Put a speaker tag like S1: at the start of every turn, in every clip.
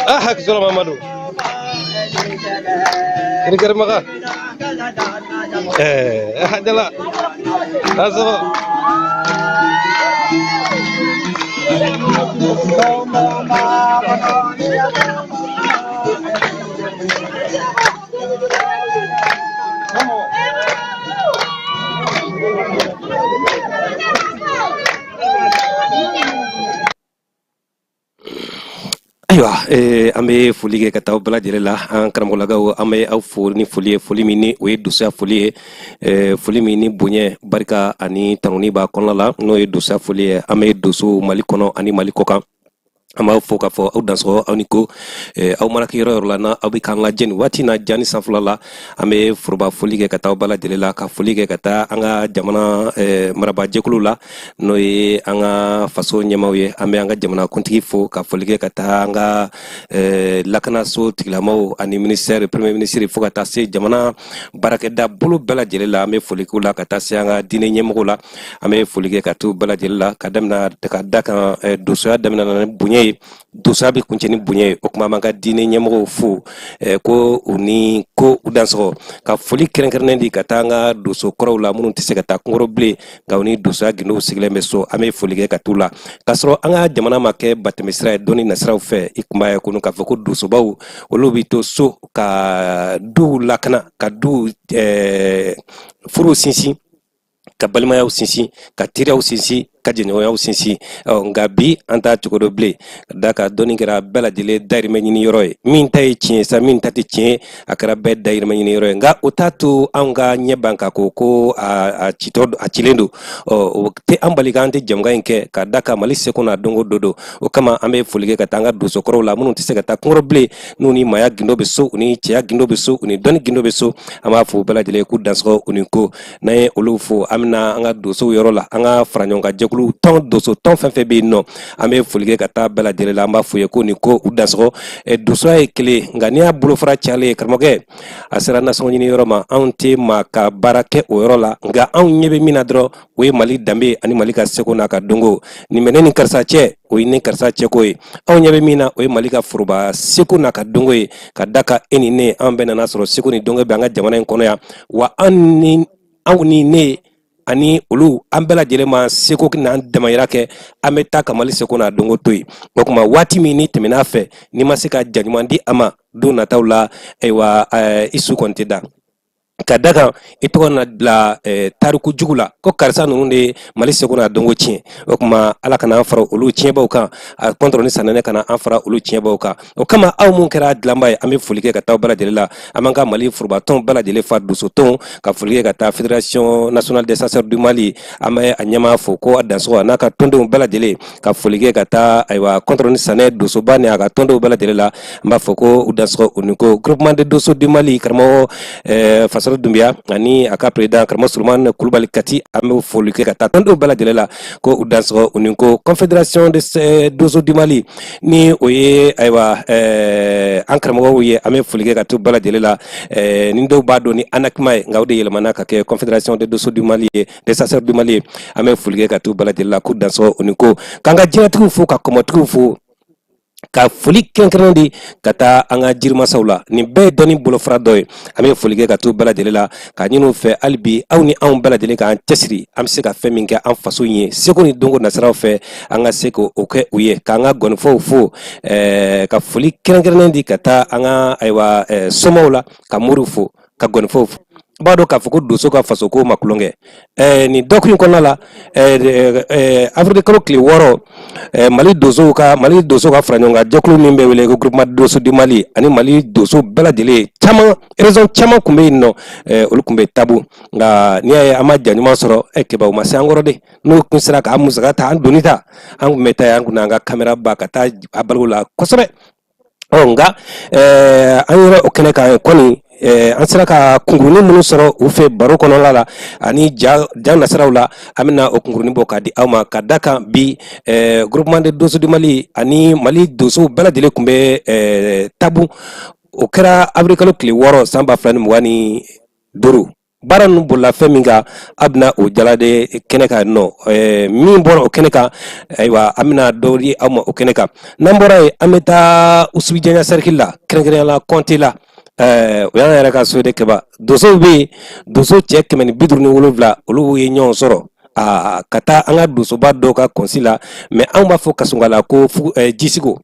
S1: Ah, hakizora Mamadou. Ini kira maka. Eh, jala. Langsung. Ayiwa, an bɛ foli kɛ ka taa aw bɛɛ lajɛlen la. An karamɔgɔlakaw, an bɛ aw fo ni foli ye, foli min ni o ye dusuya foli ye, foli min ni bonya, barika ani tanuni b'a kɔnɔna la, n'o ye dusuya foli ye. An bɛ dusu Mali kɔnɔ ani Mali kɔkan. An b'aw fo k'a fɔ aw dansɔgɔ, aw ni ko, aw mana kɛ yɔrɔ yɔrɔ la na aw bɛ k'an lajɛ nin waati na jani sanfɛla la. An bɛ foroba foli kɛ ka taa aw bɛɛ lajɛlen la, ka foli kɛ ka taa an ka jamana marabaajɛkulu la, n'o ye an ka faso ɲɛmaaw ye. An bɛ an ka jamana kuntigi fo, ka foli kɛ ka taa an ka lakanaso tigilamaw ani ministère, premier ministre, fo ka taa se jamana baarakɛda bolo bɛɛ lajɛlen la. An bɛ foli k'u la, ka taa se an ka diinɛ ɲɛmɔgɔw la. An bɛ foli kɛ ka t'u bɛɛ lajɛlen la, ka daminɛ ka da kan dosoya daminɛ ni bonya ye, dosoya bɛ kuncɛ ni bonya ye. O tuma, an b'an ka diinɛ ɲɛmɔgɔw fo, ko u ni ko u dansɔgɔ, ka foli kɛrɛnkɛrɛnnen di ka taa an ka doso kɔrɔw la, minnu tɛ se ka taa kungoro bilen, nka u ni dosoya gindow sigilen bɛ so. An bɛ foli kɛ ka t'u la, k'a sɔrɔ an ka jamana ma kɛ batɛmɛsira ye dɔnni nasiraw fɛ. I kun b'a ye kunu k'a fɔ ko dosobaw, olu bɛ to so ka duw lakana, ka duw furuw sinsin, ka balimayaw sinsin, ka teriyaw sinsin. Ka jɛɲɔgɔnyaw sinsin. Nka bi an t'a cogo dɔn bilen, ka da kan dɔnni kɛra bɛɛ lajɛlen dayirimɛ ɲini yɔrɔ ye. Min ta ye tiɲɛ sa, min ta tɛ tiɲɛ, a kɛra bɛɛ dayirimɛ ɲini yɔrɔ ye. Nka o t'a to anw ka ɲɛ ban ka ko a citɔ a cilen don. O tɛ an bali k'an tɛ jɛmukan in kɛ, ka da kan Mali seko n'a dɔnko dɔ don. O kama an bɛ foli kɛ ka taa an ka donsokɔrɔw la, minnu tɛ se ka taa kungo bilen, n'u ni maaya gindo bɛ so, u ni cɛya gindo bɛ so, u ni dɔnni gindo bɛ so. An b'a fo bɛɛ lajɛlen k'u dansɔgɔ u ni ko. N'an ye olu fo, an bɛna an ka donsow yɔrɔ la, an ka fara ɲɔgɔn kan jɛkulu tɔn, donso tɔn fɛn fɛn bɛ yen nɔ, an bɛ foli kɛ ka taa bɛɛ lajɛlen la. An b'a f'u ye ko nin ko u dansɔgɔ. Donsoya ye kelen, nka n'i y'a bolofara cayalen ye, karamɔgɔkɛ, a sera nasɔngɔ ɲini yɔrɔ ma. Anw tɛ maa ka baara kɛ o yɔrɔ la, nka anw ɲɛ bɛ min na dɔrɔn, o ye Mali danbe ani Mali ka seko n'a ka dɔnko. Nin bɛ ne ni karisa cɛ, o ye ne karisa cɛko ye. Anw ɲɛ bɛ min na, o ye Mali ka foroba seko n'a ka dɔnko ye, ka da kan e ni ne, an bɛɛ nana sɔrɔ seko ni dɔnko bɛ an ka jamana in kɔnɔ yan. Wa an ni aw ni ne ani olu, an bɛɛ lajɛlen ma seko n'an damayira kɛ, an bɛ taa ka Mali seko n'a dɔnko to yen. O tuma waati min ni tɛmɛn'a fɛ, n'i ma se ka ja ɲuman di a ma don nataw la, ayiwa, i su kɔni tɛ da, ka da kan i tɔgɔ na bila tariku jugu la ko karisa ninnu de ye Mali seko n'a dɔnko tiɲɛ. O tuma Ala kana an fara olu tiɲɛbaw kan, a kɔntɔrɔ ni sanɛnɛ kana an fara olu tiɲɛbaw kan. O kama aw mun kɛra dilanba ye, an bɛ foli kɛ ka taa bɛɛ lajɛlen la. An b'an ka Mali forobatɔn bɛɛ lajɛlen fa, donsotɔn, ka foli kɛ ka taa Fédération nationale des chasseurs du Mali. An bɛ a ɲɛmaa fo ko a dansɔgɔ, a n'a ka tɔndenw bɛɛ lajɛlen. Ka foli kɛ ka taa, ayiwa, kɔntɔrɔ ni sanɛ donsoba ni a ka tɔndenw bɛɛ lajɛlen la. An b'a fɔ ko u dansɔgɔ u ni ko. Groupement de donso du Mali, karamɔgɔ Fasɔrɔ Dunbiya ani a ka président karamɔgɔ Sulemani Kulubali Kati, an bɛ foli kɛ ka taa tɔndenw bɛɛ lajɛlen la ko u dansɔgɔ u ni ko. Confédération de donso du Mali, ni o ye, ayiwa, an karamɔgɔw ye, an bɛ foli kɛ ka t'u bɛɛ lajɛlen la. Ni dɔw b'a dɔn ni ANACMA ye, nka o de yɛlɛmana ka kɛ Confédération de donso du Mali ye, des chasseurs du Mali ye. An bɛ foli kɛ ka t'u bɛɛ lajɛlen la k'u dansɔgɔ u ni ko. K'an ka jinɛtigiw fo, ka kɔmɔtigiw fo, ka foli kɛrɛnkɛrɛn di ka taa an ka jirimasaw la. Nin bɛɛ ye dɔnni bolofara dɔ ye. An bɛ foli kɛ ka t'u bɛɛ lajɛlen la, k'a ɲini u fɛ hali bi, aw ni anw bɛɛ lajɛlen k'an cɛsiri, an bɛ se ka fɛn min kɛ an faso ye seko ni dɔnko nasiraw fɛ, an ka se k'o kɛ u ye. K'an ka gɔnifɔw fo, ka foli kɛrɛnkɛrɛnnen di ka taa an ka, ayiwa, somaw la, ka moriw fo, ka gɔnifɔw fo. I b'a dɔn k'a fɔ ko donso ka fasoko ma tulonkɛ. Nin dɔgɔkun in kɔnɔna la, avril kalo tile 6, Mali donsow ka fara ɲɔgɔn kan jɛkulu min bɛ wele ko Groupement donso du Mali ani Mali donso bɛɛ lajɛlen caman, région caman tun bɛ yen nɔ, olu tun bɛ Tabu. Nka n'i y'a ye an ma ja ɲuman sɔrɔ, kɛba, u ma se an kɔrɔ de. N'u tun sera k'an musaka ta, an doni ta, an tun bɛ taa yen, an tun n'an ka caméra ba ka taa a baliku la kosɛbɛ. Ɔ nka an yɛrɛ o kɛnɛ kan kɔni, an sera ka kunkurunin minnu sɔrɔ u fɛ baro kɔnɔna la ani ja ja nasiraw la, an bɛna o kunkurunin bɔ k'a di aw ma, ka da kan bi Groupement de donso du Mali ani Mali donsow bɛɛ lajɛlen tun bɛ Tabu. O kɛra avril kalo tile 6 san 2025. Baara ninnu bolila fɛn min kan, a bɛna o jalade kɛnɛ kan nɔ. Min bɔra o kɛnɛ kan, ayiwa, an bɛna dɔ di aw ma o kɛnɛ kan. N'an bɔra yen, an bɛ taa Usubijanya cercle la, kɛrɛnkɛrɛnnenya la Kɔnte la. O y'an yɛrɛ ka so de kɛba. Donsow bɛ yen, donso cɛ 157, olu ye ɲɔgɔn sɔrɔ aa ka taa an ka donsoba dɔw ka kɔnsi la, mais anw b'a fɔ kasungala ko jisigo,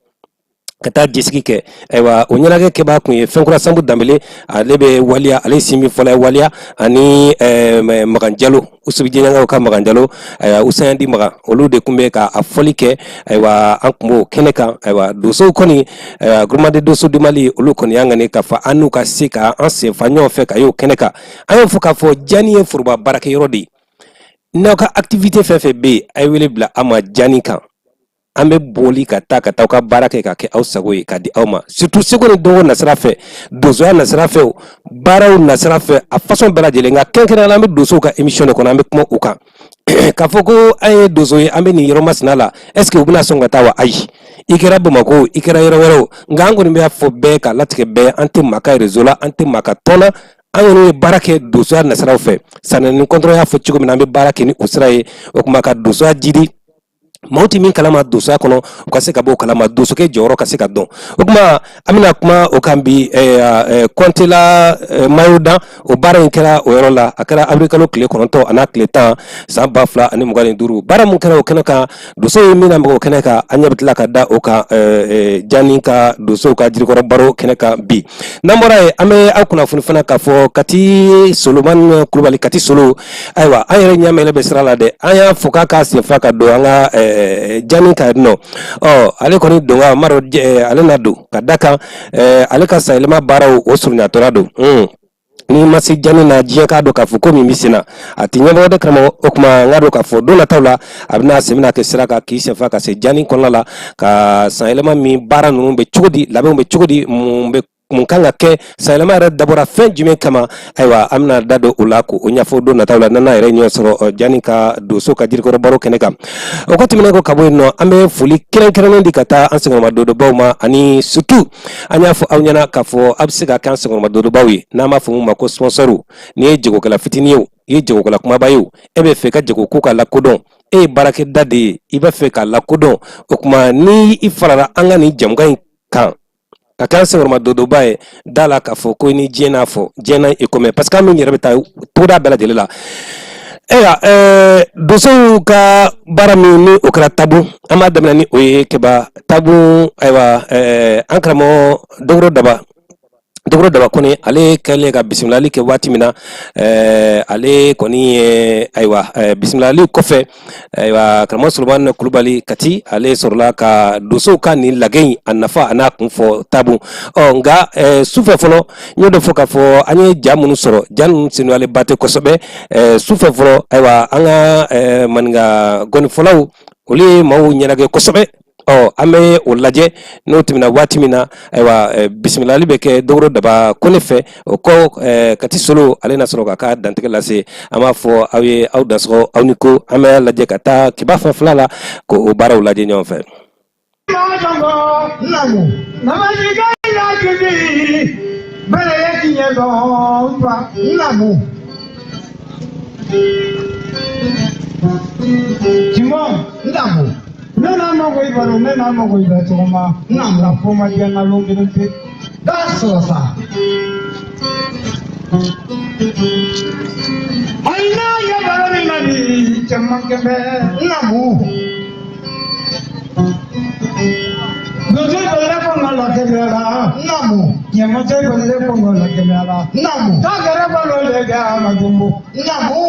S1: ka taa jisigi kɛ. Ayiwa, o ɲɛnajɛ kɛbaa kun ye Fɛnkura Sanbu Danbele, ale bɛ waliya, ale sin min fɔlɔ ye waliya, ani Magan Jalo, Usubijɛɲakaw ka Magan Jalo, ayiwa, Usayandi Magan, olu de tun bɛ ka a fɔli kɛ. Ayiwa, an tun b'o kɛnɛ kan. Ayiwa, donsow kɔni, ayiwa, Groupement de donso du Mali, olu kɔni y'an ŋani k'a fɔ an n'u ka se ka an senfa ɲɔgɔn fɛ ka y'o kɛnɛ kan. An y'o fɔ k'a fɔ Jani ye foroba baarakɛyɔrɔ de ye. N'aw ka activité fɛn fɛn bɛ yen, a ye wele bila an ma Jani kan, an bɛ boli ka taa aw ka baara kɛ ka kɛ aw sago ye ka di aw ma, surtout seko ni dɔnko nasira fɛ, donsoya nasira fɛ, o baaraw nasira fɛ, a façon bɛɛ lajɛlen. Nka kɛrɛnkɛrɛnnenya la, an bɛ donsow ka émission de kɔnɔ, an bɛ kuma u kan k'a fɔ ko an ye donso ye, an bɛ nin yɔrɔ masina la, est ce que u bɛna sɔn ka taa wa? Ayi, i kɛra Bamakɔ, i kɛra yɔrɔ wɛrɛ o, nka an kɔni b'a fɔ bɛɛ ka latigɛ bɛɛ, an tɛ maa ka réseau la, an tɛ maa ka tɔn na, an kɔni ye baara kɛ donsoya nasiraw fɛ. Sanni ni kɔntɔrɔ y'a fɔ cogo min na, an bɛ baara kɛ ni o sira ye. O tuma ka donsoya jidi. Maaw tɛ min kalama donsoya kɔnɔ, u ka se ka bɔ o kalama, donsokɛ jɔyɔrɔ ka se ka dɔn. O tuma an bɛna kuma o kan bi. Kɔntela mayo dan, o baara in kɛra o yɔrɔ la. A kɛra awirilikalo tile 9 a n'a tile 10 san 2025. Baara mun kɛra o kɛnɛ kan, donso ye min na o kɛnɛ kan, an ɲɛ bɛ tila ka da o kan Jani ka donsow ka jirikɔrɔ baro kɛnɛ kan bi. N'an bɔra yen, an bɛ aw kunnafoni fana k'a fɔ Kati Solomani Kulubali, Kati Solo, ayiwa, an yɛrɛ ɲɛmɛlɛ bɛ sira la dɛ. An y'a fɔ k'a k'a senfa ka don an ka Jani ka nɔ. Ɔ, ale kɔni don ka maro, ale na don ka da kan ale ka sanyɛlɛma baaraw o surunyatɔla don. N'i ma se Jani na, diɲɛ k'a dɔn k'a fɔ ko min bɛ sen na, a tɛ ɲɛbɔ dɛ, karamɔgɔ. O tuma n k'a dɔn k'a fɔ don nataw la, a bɛna sen bɛna kɛ sira kan k'i senfa ka se Jani kɔnɔna la, ka sanyɛlɛma min baara ninnu bɛ cogo di, labɛnw bɛ cogo di, mun bɛ, mun kan ka kɛ, sanyɛlɛma yɛrɛ dabɔra fɛn jumɛn kama. Ayiwa, an bɛna da don o la k'o ɲɛfɔ don nataw la, n'an yɛrɛ ɲɔgɔn sɔrɔ Jani ka donso ka jirikɔrɔ baro kɛnɛ kan. O ko tɛmɛnen kɔ ka bɔ yen nɔ, an bɛ foli kɛrɛnkɛrɛnnen di ka taa an senkɔrɔmadonbaw ma. Ani surtout, an y'a fɔ aw ɲɛna k'a fɔ aw bɛ se ka kɛ an senkɔrɔmadonbaw ye, n'an b'a fɔ mun ma ko sponsor. N'i ye jagokɛla fitinin ye o, i ye jagokɛla kumaba ye o, e bɛ fɛ ka jago ko ka lakodɔn, e ye baarakɛda de ye, i b'a fɛ ka lakodɔn, o tuma ni i farala an ka nin jamukan in kan ka kɛ an senkɔrɔmadonba ye, da la k'a fɔ ko ni diɲɛ n'a fɔ diɲɛ n'a i komɛ, parce que an min yɛrɛ bɛ taa togoda bɛɛ lajɛlen la. Ayiwa, donsow ka baara min ni o kɛra Tabu, an b'a daminɛ ni o ye. Keba Tabu, ayiwa, an karamɔgɔ Dogoro Daba, Dogoro Daba kɔni, ale kɛlen ka bisimilali kɛ waati min na, ale kɔni ye, ayiwa, bisimilali kɔfɛ, ayiwa, karamɔgɔ Solomani Kulubali Kati, ale sɔrɔla ka donsow ka nin lagɛ in a nafa a n'a kun fɔ Tabu. Ɔ, nka sufɛ fɔlɔ, n y'o de fɔ k'a fɔ an ye ja minnu sɔrɔ, ja ninnu senuyalen tɛ kosɛbɛ sufɛ fɔlɔ. Ayiwa, an ka maninka gɔnifɔlaw, olu ye maaw ɲɛnajɛ kosɛbɛ. Ɔ, an bɛ o lajɛ. N'o tɛmɛna waati min na, ayiwa, bisimilali bɛ kɛ Dogoro Daba Kone fɛ. O kɔ, Kati Solo, ale na sɔrɔ k'a ka dantigɛ lase. An b'a fɔ aw ye aw dansɔgɔ, aw ni ko. An bɛ lajɛ ka taa Kiba fan fila la k'o baaraw lajɛ ɲɔgɔn fɛ.
S2: Ne n'a mago i baro, ne n'a mago i bɛ tɔgɔma na ko ma diya n lon kelen pe da sɔrɔ sa. Ayi, n'a ye baro min na bi caman kɛmɛ namu. Donso bɛlɛ kɔnɔ la kɛnɛya la namu. Ɲamacɛ bɛlɛ kɔnɔ la kɛnɛya la namu. Tagara balo le kɛ a ma jumbo namu.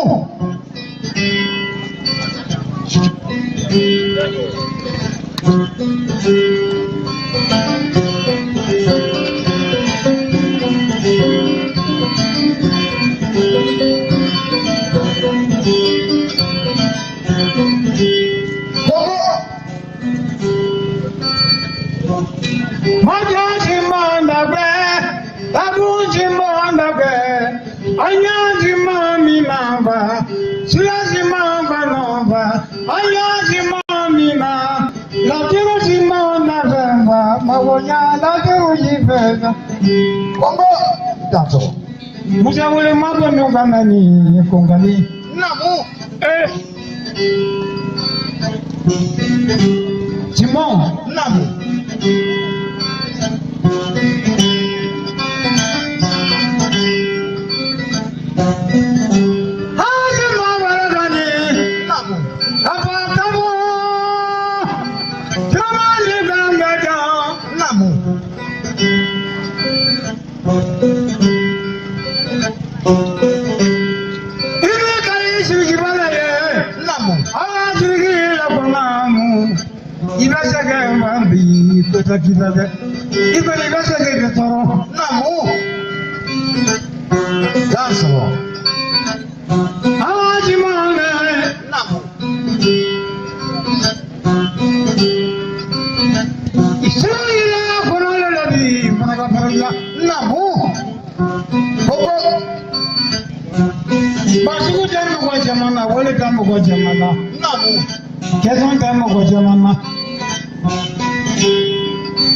S2: Musa wele ma bɔ n'u ka na ni kongani. Namu. Eh. Simon. Namu. Haji Mawarani. Namu. Abatamu. Jamali Bangaja. Namu. I bɛ ka i sigi bala ye. Namu. Ala sigi la kɔnɔ i bɛ se kɛ ma bi ko tɛ k'i la dɛ. I kɔni i bɛ se k'i tɔɔrɔ. Namu. Y'a sɔrɔ. Ala jima mɛ. Namu. Sira kɔnɔ la bi mana ka la. Namu. Koko. Basigu tɛ mɔgɔ caman na, wale tɛ mɔgɔ caman na. Namu. Kɛsɔn tɛ mɔgɔ caman na.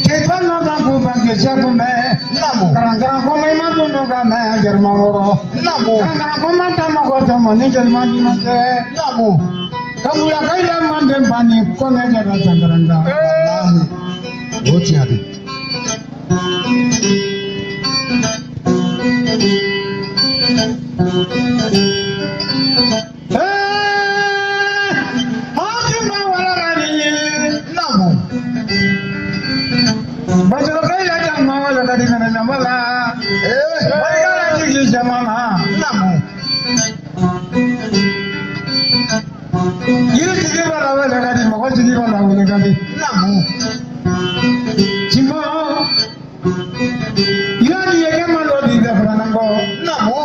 S2: Kɛfɛn nɔ kan k'u ban kɛ kun bɛ. Namu. Karankaran kɔmɔ i ma dun ka mɛn jɛrɛma wɔrɔ. Namu. Karankaran kɔmɔ tɛ mɔgɔ caman ni jɛrɛma ɲuman tɛ. Namu. Kamula kaila mande bani kone jara tangaranga.
S3: Wallahi o tiɲɛ de.
S2: Ajuma wala gani.
S3: Naamu.
S2: Bajoro kaila jama wala gani kana jamala. Wala jigi jamana.
S3: Naamu.
S2: Yiri tigi b'a la wele ka di, mɔgɔ tigi b'a la wele ka di.
S3: Naamu.
S2: Jimo, yanni ye kɛ malo di bɛɛ fana kɔ.
S3: Naamu.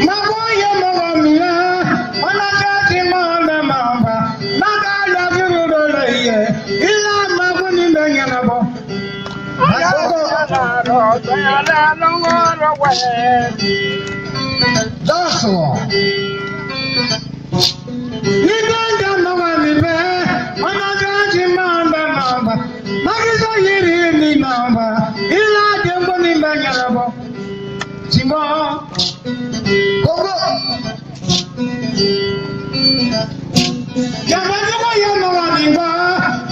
S2: Mako ye mɔgɔ min ye, mana kɛ ti ma bɛ ma fa, n'a ka lafiru dɔ la i ye, i la mako nin bɛ ɲɛnabɔ.
S3: Dasɔ.
S2: Ni den ka mɔgɔ min bɛ, mana kɛ ti ma bɛ ma fa, makisɛ yiri ni ma fa, i la denko nin bɛ ɲɛnabɔ. Jimo.
S3: Kongo.
S2: Jamajugu ye mɔgɔ min kɔ,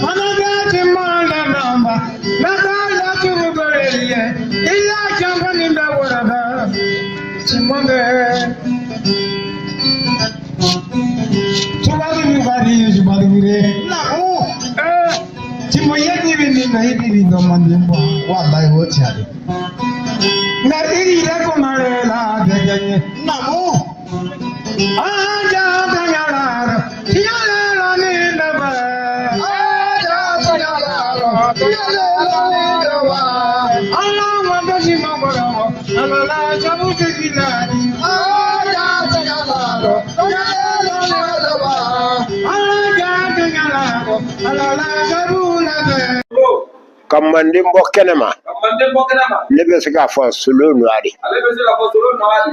S2: mana kɛ ti ma bɛ ma fa, n'a ka laturu dɔ le ye, i la janko nin bɛ wɔrɔbɛ. Jimo bɛ. Tubali min ka di ye tubali wuli.
S3: Naamu.
S2: Jimo ye dibi min na i dibi dɔ man di bɔ.
S3: Wallahi o tiɲɛ de.
S2: Nka i yɛrɛ kɔnɔ le la bɛɛ kɛ n ye.
S3: Naamu.
S2: Aja kanyala, tiɲɛ la ni daba.
S3: Aja tiɲɛ la, tiɲɛ la ni daba.
S2: Ala ma basi ma kɔrɔ, ala la sabu tɛ k'i la di.
S3: Aja tiɲɛ la, tiɲɛ la ni daba.
S2: Ala ja kanyala, ala la sabu la fɛ.
S4: Ka manden bɔ kɛnɛ ma.
S5: Ka manden bɔ kɛnɛ ma.
S4: Ne bɛ se k'a fɔ solo nɔgɔya.
S5: Ale bɛ se k'a fɔ solo nɔgɔya.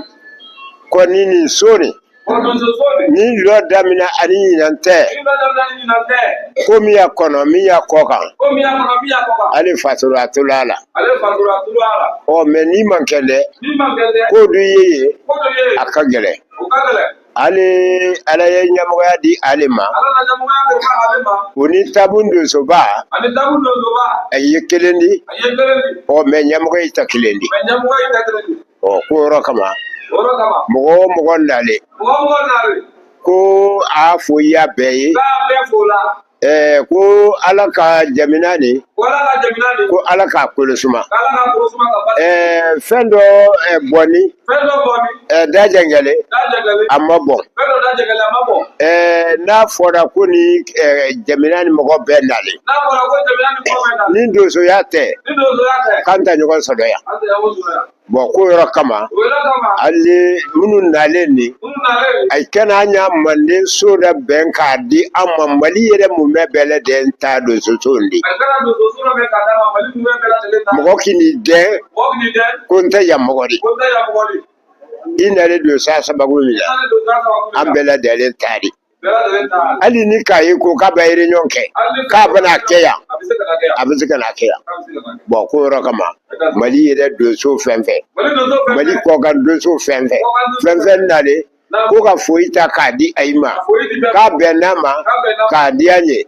S4: Ko ni nin so nin.
S5: Ko donso so nin.
S4: Ni lɔ daminɛ ani ɲinan tɛ.
S5: Ni lɔ daminɛ ani ɲinan tɛ.
S4: Ko min y'a kɔnɔ min y'a kɔ kan.
S5: Ko min y'a kɔnɔ min y'a kɔ kan.
S4: Ale fatura a tola a la.
S5: Ale fatura a tola a la.
S4: Ɔ mɛ n'i man kɛ dɛ.
S5: N'i man kɛ dɛ.
S4: Ko dun ye yen.
S5: Ko dun ye yen.
S4: A ka gɛlɛn.
S5: O ka gɛlɛn.
S4: Ale ala ye ɲɛmɔgɔya di ale ma.
S5: Ala na ɲɛmɔgɔya k'o kɛ ale ma.
S4: O ni tabu donsoba.
S5: Ani tabu donsoba.
S4: A ye kelen di.
S5: A ye kelen di.
S4: Ɔ mɛ ɲɛmɔgɔ y'i ta kelen di.
S5: Mɛ ɲɛmɔgɔ y'i ta kelen di.
S4: Ɔ ko yɔrɔ kama.
S5: O yɔrɔ kama.
S4: Mɔgɔ o mɔgɔ nalen.
S5: Mɔgɔ o mɔgɔ nalen.
S4: Ko a fo ya bɛɛ ye.
S5: K'a bɛɛ fo la.
S4: Ko ala ka jamana nin.
S5: Ko ala ka jamana nin.
S4: Ko ala k'a kolo suma.
S5: K'ala k'a kolo suma ka basi.
S4: Fɛn dɔ bɔnni.
S5: Fɛn dɔ bɔnni.
S4: Dajɛngɛlɛ.
S5: Dajɛngɛlɛ.
S4: A ma bɔn.
S5: Fɛn dɔ dajɛngɛlɛ a ma bɔn.
S4: N'a fɔra ko ni jamana ni mɔgɔ bɛɛ nalen.
S5: N'a fɔra ko jamana ni mɔgɔ bɛɛ nalen.
S4: Ni donsoya tɛ.
S5: Ni donsoya tɛ.
S4: K'an tɛ ɲɔgɔn sɔrɔ yan.
S5: An tɛ ɲɔgɔn sɔrɔ yan.
S4: Bɔn ko yɔrɔ kama.
S5: O yɔrɔ kama.
S4: Hali minnu nalen nin.
S5: Minnu nalen nin.
S4: A kana an y'a manden so da bɛn k'a di an ma Mali yɛrɛ mumɛ bɛɛ lajɛlen ta donso so in di.
S5: A kana donso so dɔ bɛn k'a d'a ma Mali mumɛ bɛɛ lajɛlen ta.
S4: Mɔgɔ k'i n'i dɛn.
S5: Mɔgɔ k'i n'i dɛn.
S4: Ko n tɛ yan mɔgɔ di.
S5: Ko n tɛ yan mɔgɔ di.
S4: I nalen don sa sababu min
S5: I
S4: na.
S5: nalen don sa sababu min na.
S4: An bɛɛ lajɛlen ta di.
S5: Bɛɛ lajɛlen ta.
S4: Hali ni k'a ye ko k'a bɛ réunion kɛ. K'a bɛna kɛ yan.
S5: A bɛ se ka na kɛ yan.
S4: A bɛ se ka na kɛ yan.
S5: A bɛ se ka na kɛ.
S4: Bɔn ko yɔrɔ kama. Mali yɛrɛ donso fɛn fɛn.
S5: Mali donso fɛn fɛn.
S4: Mali kɔkan donso fɛn fɛn. Fɛn fɛn nalen. Ko ka foyi ta k'a di ayi ma. K'a bɛn n'a ma. K'a di an ye.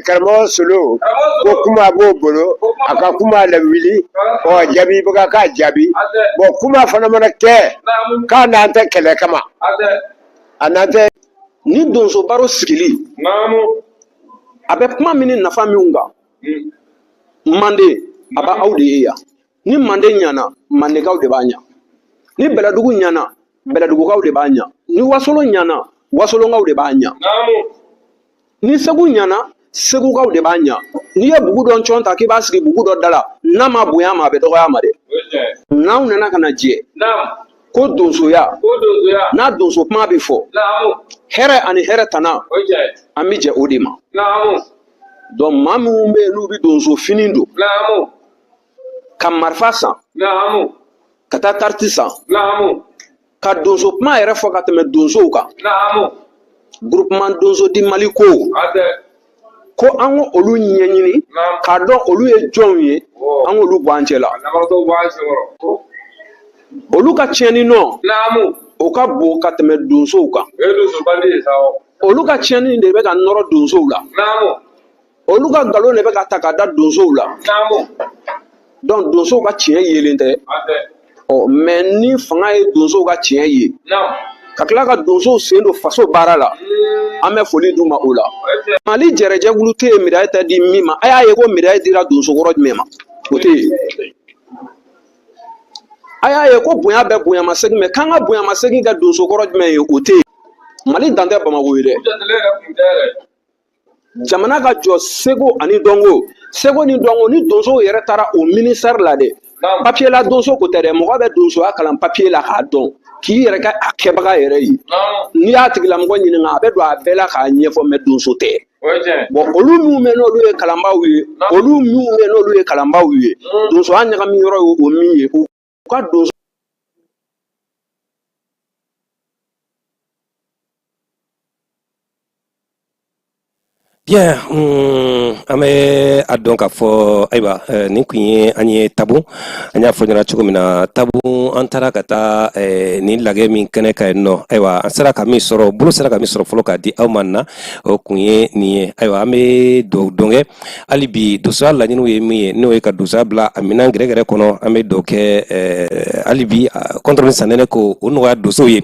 S4: Karamɔgɔ Solo. Ko kuma b'o bolo. A ka kuma lawuli. Ɔ jaabibaga k'a jaabi. Bɔn kuma fana mana kɛ. K'a n'an tɛ kɛlɛ kama. A n'an tɛ.
S6: Ni donso baro sigili. A bɛ kuma min ni nafa minw kan. Manden a b'aw de ye yan. Ni manden ɲana mandenkaw de b'a ɲa. Ni bɛlɛdugu ɲana bɛlɛdugukaw de b'a ɲa. Ni wasolon ɲana wasolonkaw de b'a ɲa. Ni segu ɲana segukaw de b'a ɲa. N'i ye bugu dɔ cɔn ta k'i b'a sigi bugu dɔ da la n'a ma bonya ma a bɛ dɔgɔya ma dɛ. N'aw nana ka na jɛ. Ko donsoya. N'a donso kuma bɛ fɔ. Hɛrɛ ani hɛrɛ tana. An bɛ jɛ o de ma. Donc maa minnu bɛ yen n'u bɛ donso fini don. Ka marifa san. Ka taa tariti san. Ka donso kuma yɛrɛ fɔ ka tɛmɛ donsow kan. Groupement donso di Mali ko. Ko an ko olu ɲɛɲini. K'a dɔn olu ye jɔnw ye. An k'olu bɔ an cɛ la. Olu ka tiɲɛni nɔ. O ka bon ka tɛmɛ donsow kan. Olu ka tiɲɛni de bɛ ka nɔrɔ donsow la. Olu ka nkalon de bɛ ka ta ka da donsow la. Donc donsow ka tiɲɛ yelen tɛ. Ɔ mais ni fanga ye donsow ka tiɲɛ ye, ka tila ka donsow sen don faso baara la, an bɛ foli d'u ma o la. Mali jɛrɛjɛkulu tɛ yen médaille tɛ di min ma. A y'a ye ko médaille dira donso kɔrɔ jumɛn ma? O tɛ yen. A y'a ye ko bonya bɛ bonyamasegin mɛ k'an ka bonyamasegin kɛ donso kɔrɔ jumɛn ye? O tɛ yen. Mali dan tɛ Bamakɔ ye dɛ. Jamana ka jɔ seko ani dɔnko, seko ni dɔnko, ni donsow yɛrɛ taara o ministère la dɛ, papier la donso ko tɛ dɛ. Mɔgɔ bɛ donsoya kalan papier la k'a dɔn k'i yɛrɛ kɛ a kɛbaga yɛrɛ ye. N'i y'a tigilamɔgɔ ɲininka, a bɛ don a bɛɛ la k'a ɲɛfɔ, mais donso tɛ. Bon, olu minnu bɛ n'olu ye kalanbaaw ye, olu minnu bɛ n'olu ye kalanbaaw ye, donsoya ɲagami yɔrɔ ye o min ye, u ka donso
S1: Bien, an bɛ a dɔn k'a fɔ ayiwa, nin kun ye an ye Tabu. An y'a fɔ ɲɛna cogo min na, Tabu, an taara ka taa nin lagɛ min kɛnɛ kan yen nɔ. Ayiwa, an sera ka min sɔrɔ, bolo sera ka min sɔrɔ fɔlɔ k'a di aw ma na, o kun ye nin ye. Ayiwa, an bɛ dugawu don kɛ hali bi. Donsoya laɲiniw ye min ye, n'o ye ka donsoya bila a minɛn gɛrɛgɛrɛ kɔnɔ, an bɛ dugawu kɛ hali bi kɔntɔrɔ ni sanɛnɛ ko o nɔgɔya donsow ye.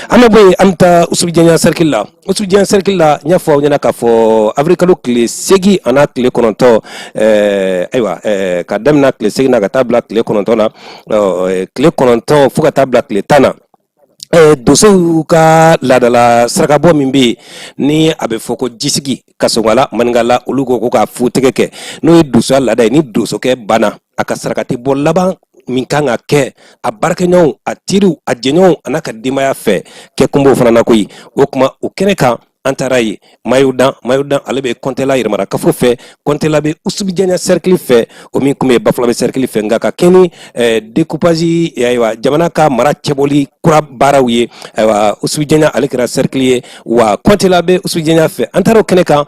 S1: An bɛ bɔ yen, an bɛ taa Usubijanya cercle la. Usubijanya cercle la, n y'a fɔ aw ɲɛna k'a fɔ avril kalo tile 8 an'a tile 9, ayiwa, ka daminɛ tile 8 na ka taa bila tile 9 na, tile 9 fo ka taa bila tile 10 na, donsow ka laadala sarakabɔ min bɛ yen ni a bɛ fɔ ko jisigi kasongala maninkala, olu ko k'a fu tigɛ kɛ, n'o ye donsoya laada ye. Ni donsokɛ banna, a ka sarakati bɔ laban min kan ka kɛ a baarakɛɲɔgɔnw, a teriw, a jɛɲɔgɔnw an'a ka denbaya fɛ, kɛ kun b'o fana na koyi. O tuma o kɛnɛ kan, an taara yen, Mayodan. Mayodan, ale bɛ Kɔntɛla yɛrɛmara kafo fɛ. Kɔntɛla bɛ Usubijanya cercle fɛ, o min tun bɛ Bafulabɛ cercle fɛ, nka ka kɛ ni découpage, ayiwa, jamana ka mara cɛbɔli kura baaraw ye, ayiwa, Usubijanya ale kɛra cercle ye, wa Kɔntɛla bɛ Usubijanya fɛ. An taara o kɛnɛ kan,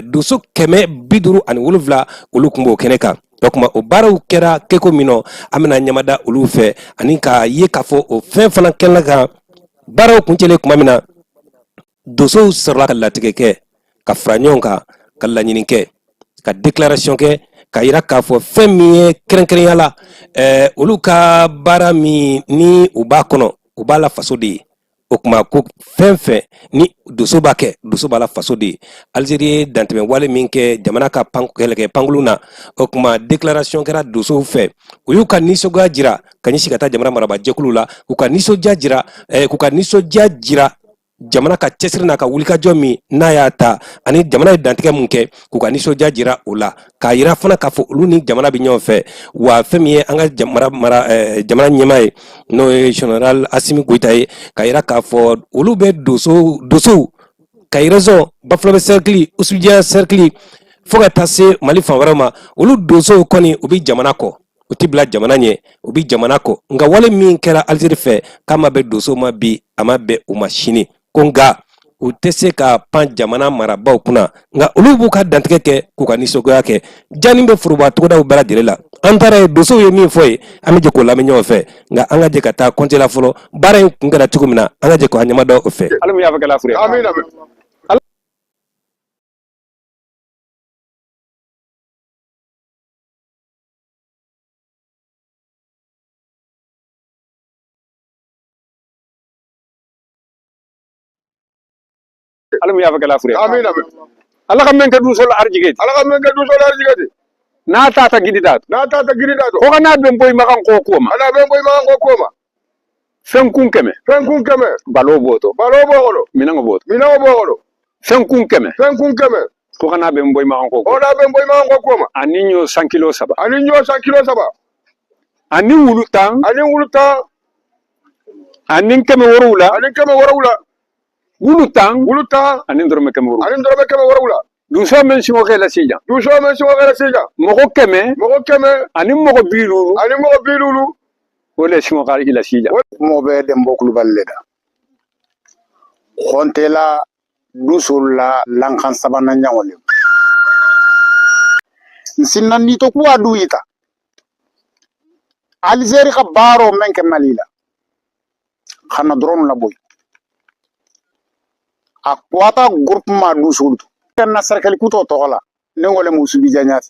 S1: donso 557, olu tun b'o kɛnɛ kan. O tuma o baaraw kɛra kɛko min nɔ, an bɛna ɲamada olu fɛ ani k'a ye k'a fɔ o fɛn fana kɛnɛ kan. Baaraw kuncɛlen tuma min na, donsow sɔrɔla ka latigɛ kɛ, ka fara ɲɔgɔn kan, ka laɲini kɛ, ka déclaration kɛ, ka yira k'a fɔ fɛn min ye kɛrɛnkɛrɛnya la, olu ka baara min ni u b'a kɔnɔ, u b'a la faso de ye. O tuma ko fɛn fɛn ni donso b'a kɛ, donso b'a la faso de ye. Algérie ye dantɛmɛ wale min kɛ jamana ka kɛlɛkɛ pankurun na, o tuma déclaration kɛra donsow fɛ. U y'u ka nisɔngoya jira ka ɲɛsin ka taa jamana marabajɛkulu la, k'u ka nisɔndiya jira, k'u ka nisɔndiya jira jamana ka cɛsiri n'a ka wulikajɔ min n'a y'a ta, ani jamana ye dantigɛ mun kɛ, k'u ka nisɔndiya jira o la, k'a yira fana k'a fɔ olu ni jamana bɛ ɲɔgɔn fɛ. Wa fɛn min ye an ka jamana mara, jamana ɲɛmaa ye, n'o ye général Asimi Goyita ye, k'a yira k'a fɔ olu bɛ donsow Kayi région, Bafulabɛ cercle, Usubijanya cercle, fo ka taa se Mali fan wɛrɛ ma, olu donsow kɔni, u bɛ jamana kɔ, u ti bila jamana ɲɛ, u bɛ jamana kɔ. Nka wale min kɛra Alizeri fɛ, k'a ma bɛn donsow ma bi, a ma bɛn u ma sini ko, nka u tɛ se ka pan jamana marabaaw kunna, nka olu b'u ka dantigɛ kɛ, k'u ka nisɔngoya kɛ. Jani bɛ foroba togodaw bɛɛ lajɛlen la. An taara yen, donsow ye min fɔ yen, an bɛ jɛ k'o lamɛn ɲɔgɔn fɛ. Nka an ka jɛ ka taa Kɔntela fɔlɔ, baara in kun kɛra cogo min na, an ka jɛ k'an ɲɛmada o fɛ.
S5: Ala mun y'a fɔ kɛla fure. Amina. Ala mun y'a fɔ kɛla fure. Amina. Ala ka men kɛ duso la arjige. Ala ka men kɛ duso la arjige di. N'a tata gidi dat. N'a tata gidi dat. Ko kana ben boy makan ko ko ma. Kana ben boy makan ko ko ma. Fɛn kun 100. Fɛn kun 100. Balo boto. Balo bolo. Minango boto. Minango bolo. Fɛn kun 100. Fɛn kun 100. Ko kana ben boy makan ko. Ko na ben boy makan ko ko ma. Ani ɲɔ 100 kilo 3. Ani ɲɔ 100 kilo 3. Ani wulu 10. Ani wulu 10. Ani 700. Ani 700. Wulu 10. Wulu 10. Ani dɔrɔmɛ 700. Ani dɔrɔmɛ 700. Donso min siŋo kɛ la sijan. Donso min siŋo kɛ la sijan. Mɔgɔ 100. Mɔgɔ 100. Ani mɔgɔ 50. Ani mɔgɔ 50. O le siŋo kɛ la sijan.
S7: Mɔgɔ bɛ Denbo Kulubali le da. Kɔntela dusu la lankan sabanan ɲɔgɔn le. Nsinna ni to kuwa du ita. Algérie ka baaro men kɛ Mali la. Xana drone la boy. A kuwata groupement dusolu to na cercle kuto tɔgɔ la ne wale musu bi janya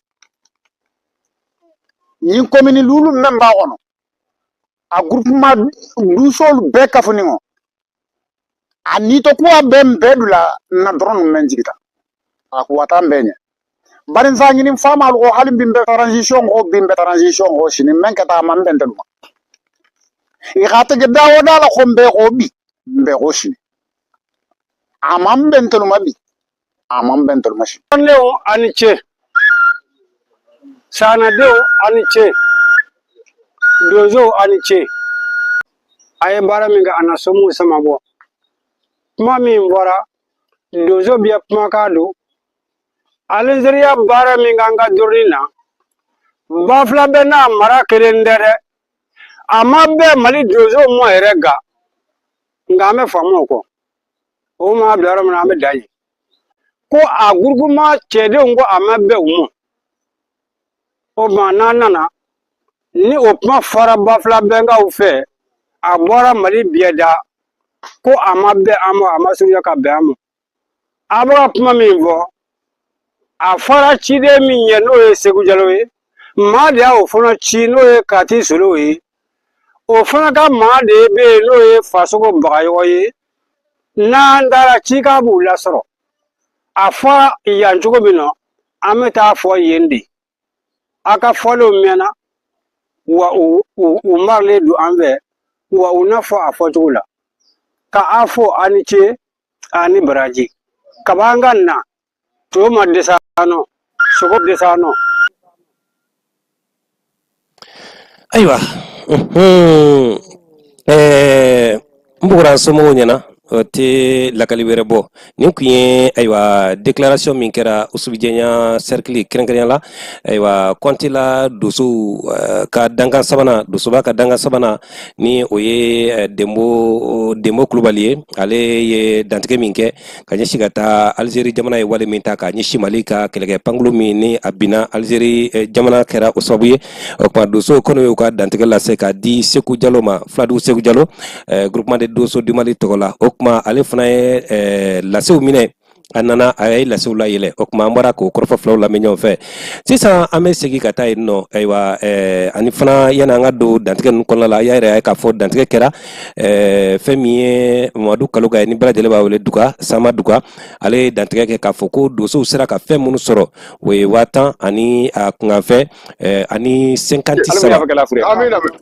S7: ñin commune lulu men b'a kɔnɔ a groupement dusolu bɛɛ kafoni ŋɔ a nito kuwa bɛɛ bɛɛ du la na dɔrɔn men jigita a kuwata bɛɛ ɲɛ bari nsa ɲini faamalu ko hali bin bɛ transition ko bin bɛ transition ko sini men kɛta a man bɛn tɛlu ma i ka tɛgɛ da o da la ko n bɛɛ ko bi n bɛɛ ko sini a man bɛn tɛlu ma bi a man bɛn tɛlu ma sini.
S8: Tɔndenw a ni ce, sanadenw a ni ce, donsow a ni ce. A ye baara min kɛ, a na somuw sama bɔ. Kuma min fɔra, donso bɛ kumakan don. Alizeri ya baara min k'an ka doroni na, Bafula bɛ n'a mara kelen tɛ dɛ. A ma bɛn Mali donsow ma yɛrɛ ga, nka an bɛ faamu o kɔ. O ma bila yɔrɔ min na, an bɛ dan yen. Ko a groupement cɛdenw ko a ma bɛn u ma. O tuma n'an nana, ni o kuma fɔra Bafula bɛnkaw fɛ, a bɔra Mali biɲɛ da ko a ma bɛn an ma, a ma surunya ka bɛn an ma. A bɛ ka kuma min fɔ, a fɔra ciden min ye n'o ye Segu Jalo ye, maa de y'o fana ci n'o ye Kati Solo ye. O fana ka maa de bɛ yen n'o ye Fasogo Bagayɔgɔ ye. N'an taara cikan b'u lasɔrɔ. A fɔra yan cogo min na, an bɛ taa fɔ yen de. A ka fɔlenw mɛnna, wa u maralen don an fɛ, wa u n'a fɔ a fɔcogo la. Ka a fɔ a ni ce, a ni baraji. Kaba an ka na, to ma dɛsɛ an nɔ, sogo dɛsɛ an nɔ.
S1: Ayiwa, n bugura somɔgɔw ɲɛna, o tɛ lakali wɛrɛ bɔ. Nin kun ye ayiwa déclaration min kɛra Usubijɛnya cercle kɛrɛnkɛrɛnya la, ayiwa Kɔntela donsow ka dankan sabanan, donsoba ka dankan sabanan, ni o ye Denbo Kulubali ye. Ale ye dantigɛ min kɛ ka ɲɛsin ka taa Algérie jamana ye wale min ta ka ɲɛsin Mali ka kɛlɛkɛ pankulu min ni a binna Algérie jamana kɛra o sababu ye. O tuma donsow kɔni y'u ka dantigɛ lase k'a di Seku Jalo ma, Filadugu Seku Jalo, groupement de donso du Mali tɔgɔ la. O tuma ale fana ye lasew minɛ, a nana a ye lasew layɛlɛ. O tuma an bɔra k'o kɔrɔfɔ filaw lamɛn ɲɔgɔn fɛ. Sisan an bɛ segin ka taa yen nɔ. Ayiwa, ani fana yanni an ka don dantigɛ ninnu kɔnɔna la, a y'a yɛrɛ ye k'a fɔ dantigɛ kɛra fɛn min ye Mamadu Kaloga ye, ni bɛɛ lajɛlen b'a wele Duga, Sama Duga. Ale ye dantigɛ kɛ k'a fɔ ko donsow sera ka fɛn minnu sɔrɔ, o ye 10,000 ani a kunkanfɛn ani 53,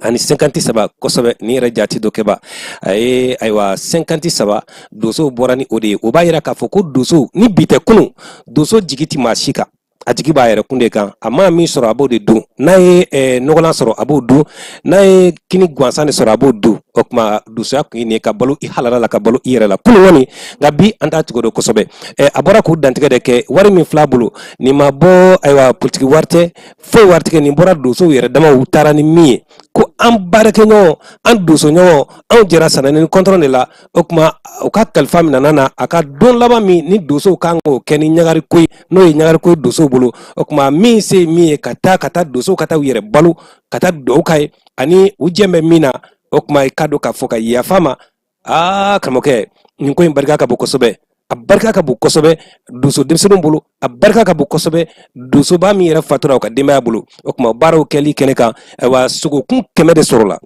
S1: ani 53 kosɛbɛ. Nin yɛrɛ jate dɔ kɛba a ye, ayiwa 53 donsow bɔra ni o de ye. O b'a yira k'a fɔ ko donso ni bi tɛ kunun, donso jigi ti maa si kan, a jigi b'a yɛrɛ kun de kan. A maa min sɔrɔ, a b'o de dun. N'a ye nɔgɔlan sɔrɔ, a b'o dun. N'a ye kini gansan de sɔrɔ, a b'o dun. O tuma donsoya kun ye nin ye, ka balo i halala la, ka balo i yɛrɛ la kunun kɔni, nka bi an t'a cogo dɔn kosɛbɛ. A bɔra k'o dantigɛ de kɛ. Wari min fil'a bolo, nin ma bɔ ayiwa politiki wari tɛ, foyi wari tigɛ, nin bɔra donsow yɛrɛ damaw taara ni min ye, ko an baarakɛɲɔgɔn, an donsoɲɔgɔn, anw jɛra sanani ni kɔntɔrɔn de la. O tuma u ka kalifa minɛna na a ka don laban min ni donsow kan k'o kɛ ni ɲagari ko ye, n'o ye ɲagari ko ye donsow bolo. O tuma min se ye min ye, ka taa donsow ka taa u yɛrɛ balo, ka taa dugawu k'a ye ani u jɛ bɛ min na. O tuma i ka dɔn k'a fɔ ka yafa ma. Aa karamɔgɔkɛ, nin ko in barika ka bon kosɛbɛ, a barika ka bon kosɛbɛ donso denmisɛnninw bolo, a barika ka bon kosɛbɛ donsoba min yɛrɛ fatura o ka denbaya bolo. O tuma baaraw kɛli kɛnɛ kan, ayiwa sogokun 100 de sɔrɔla,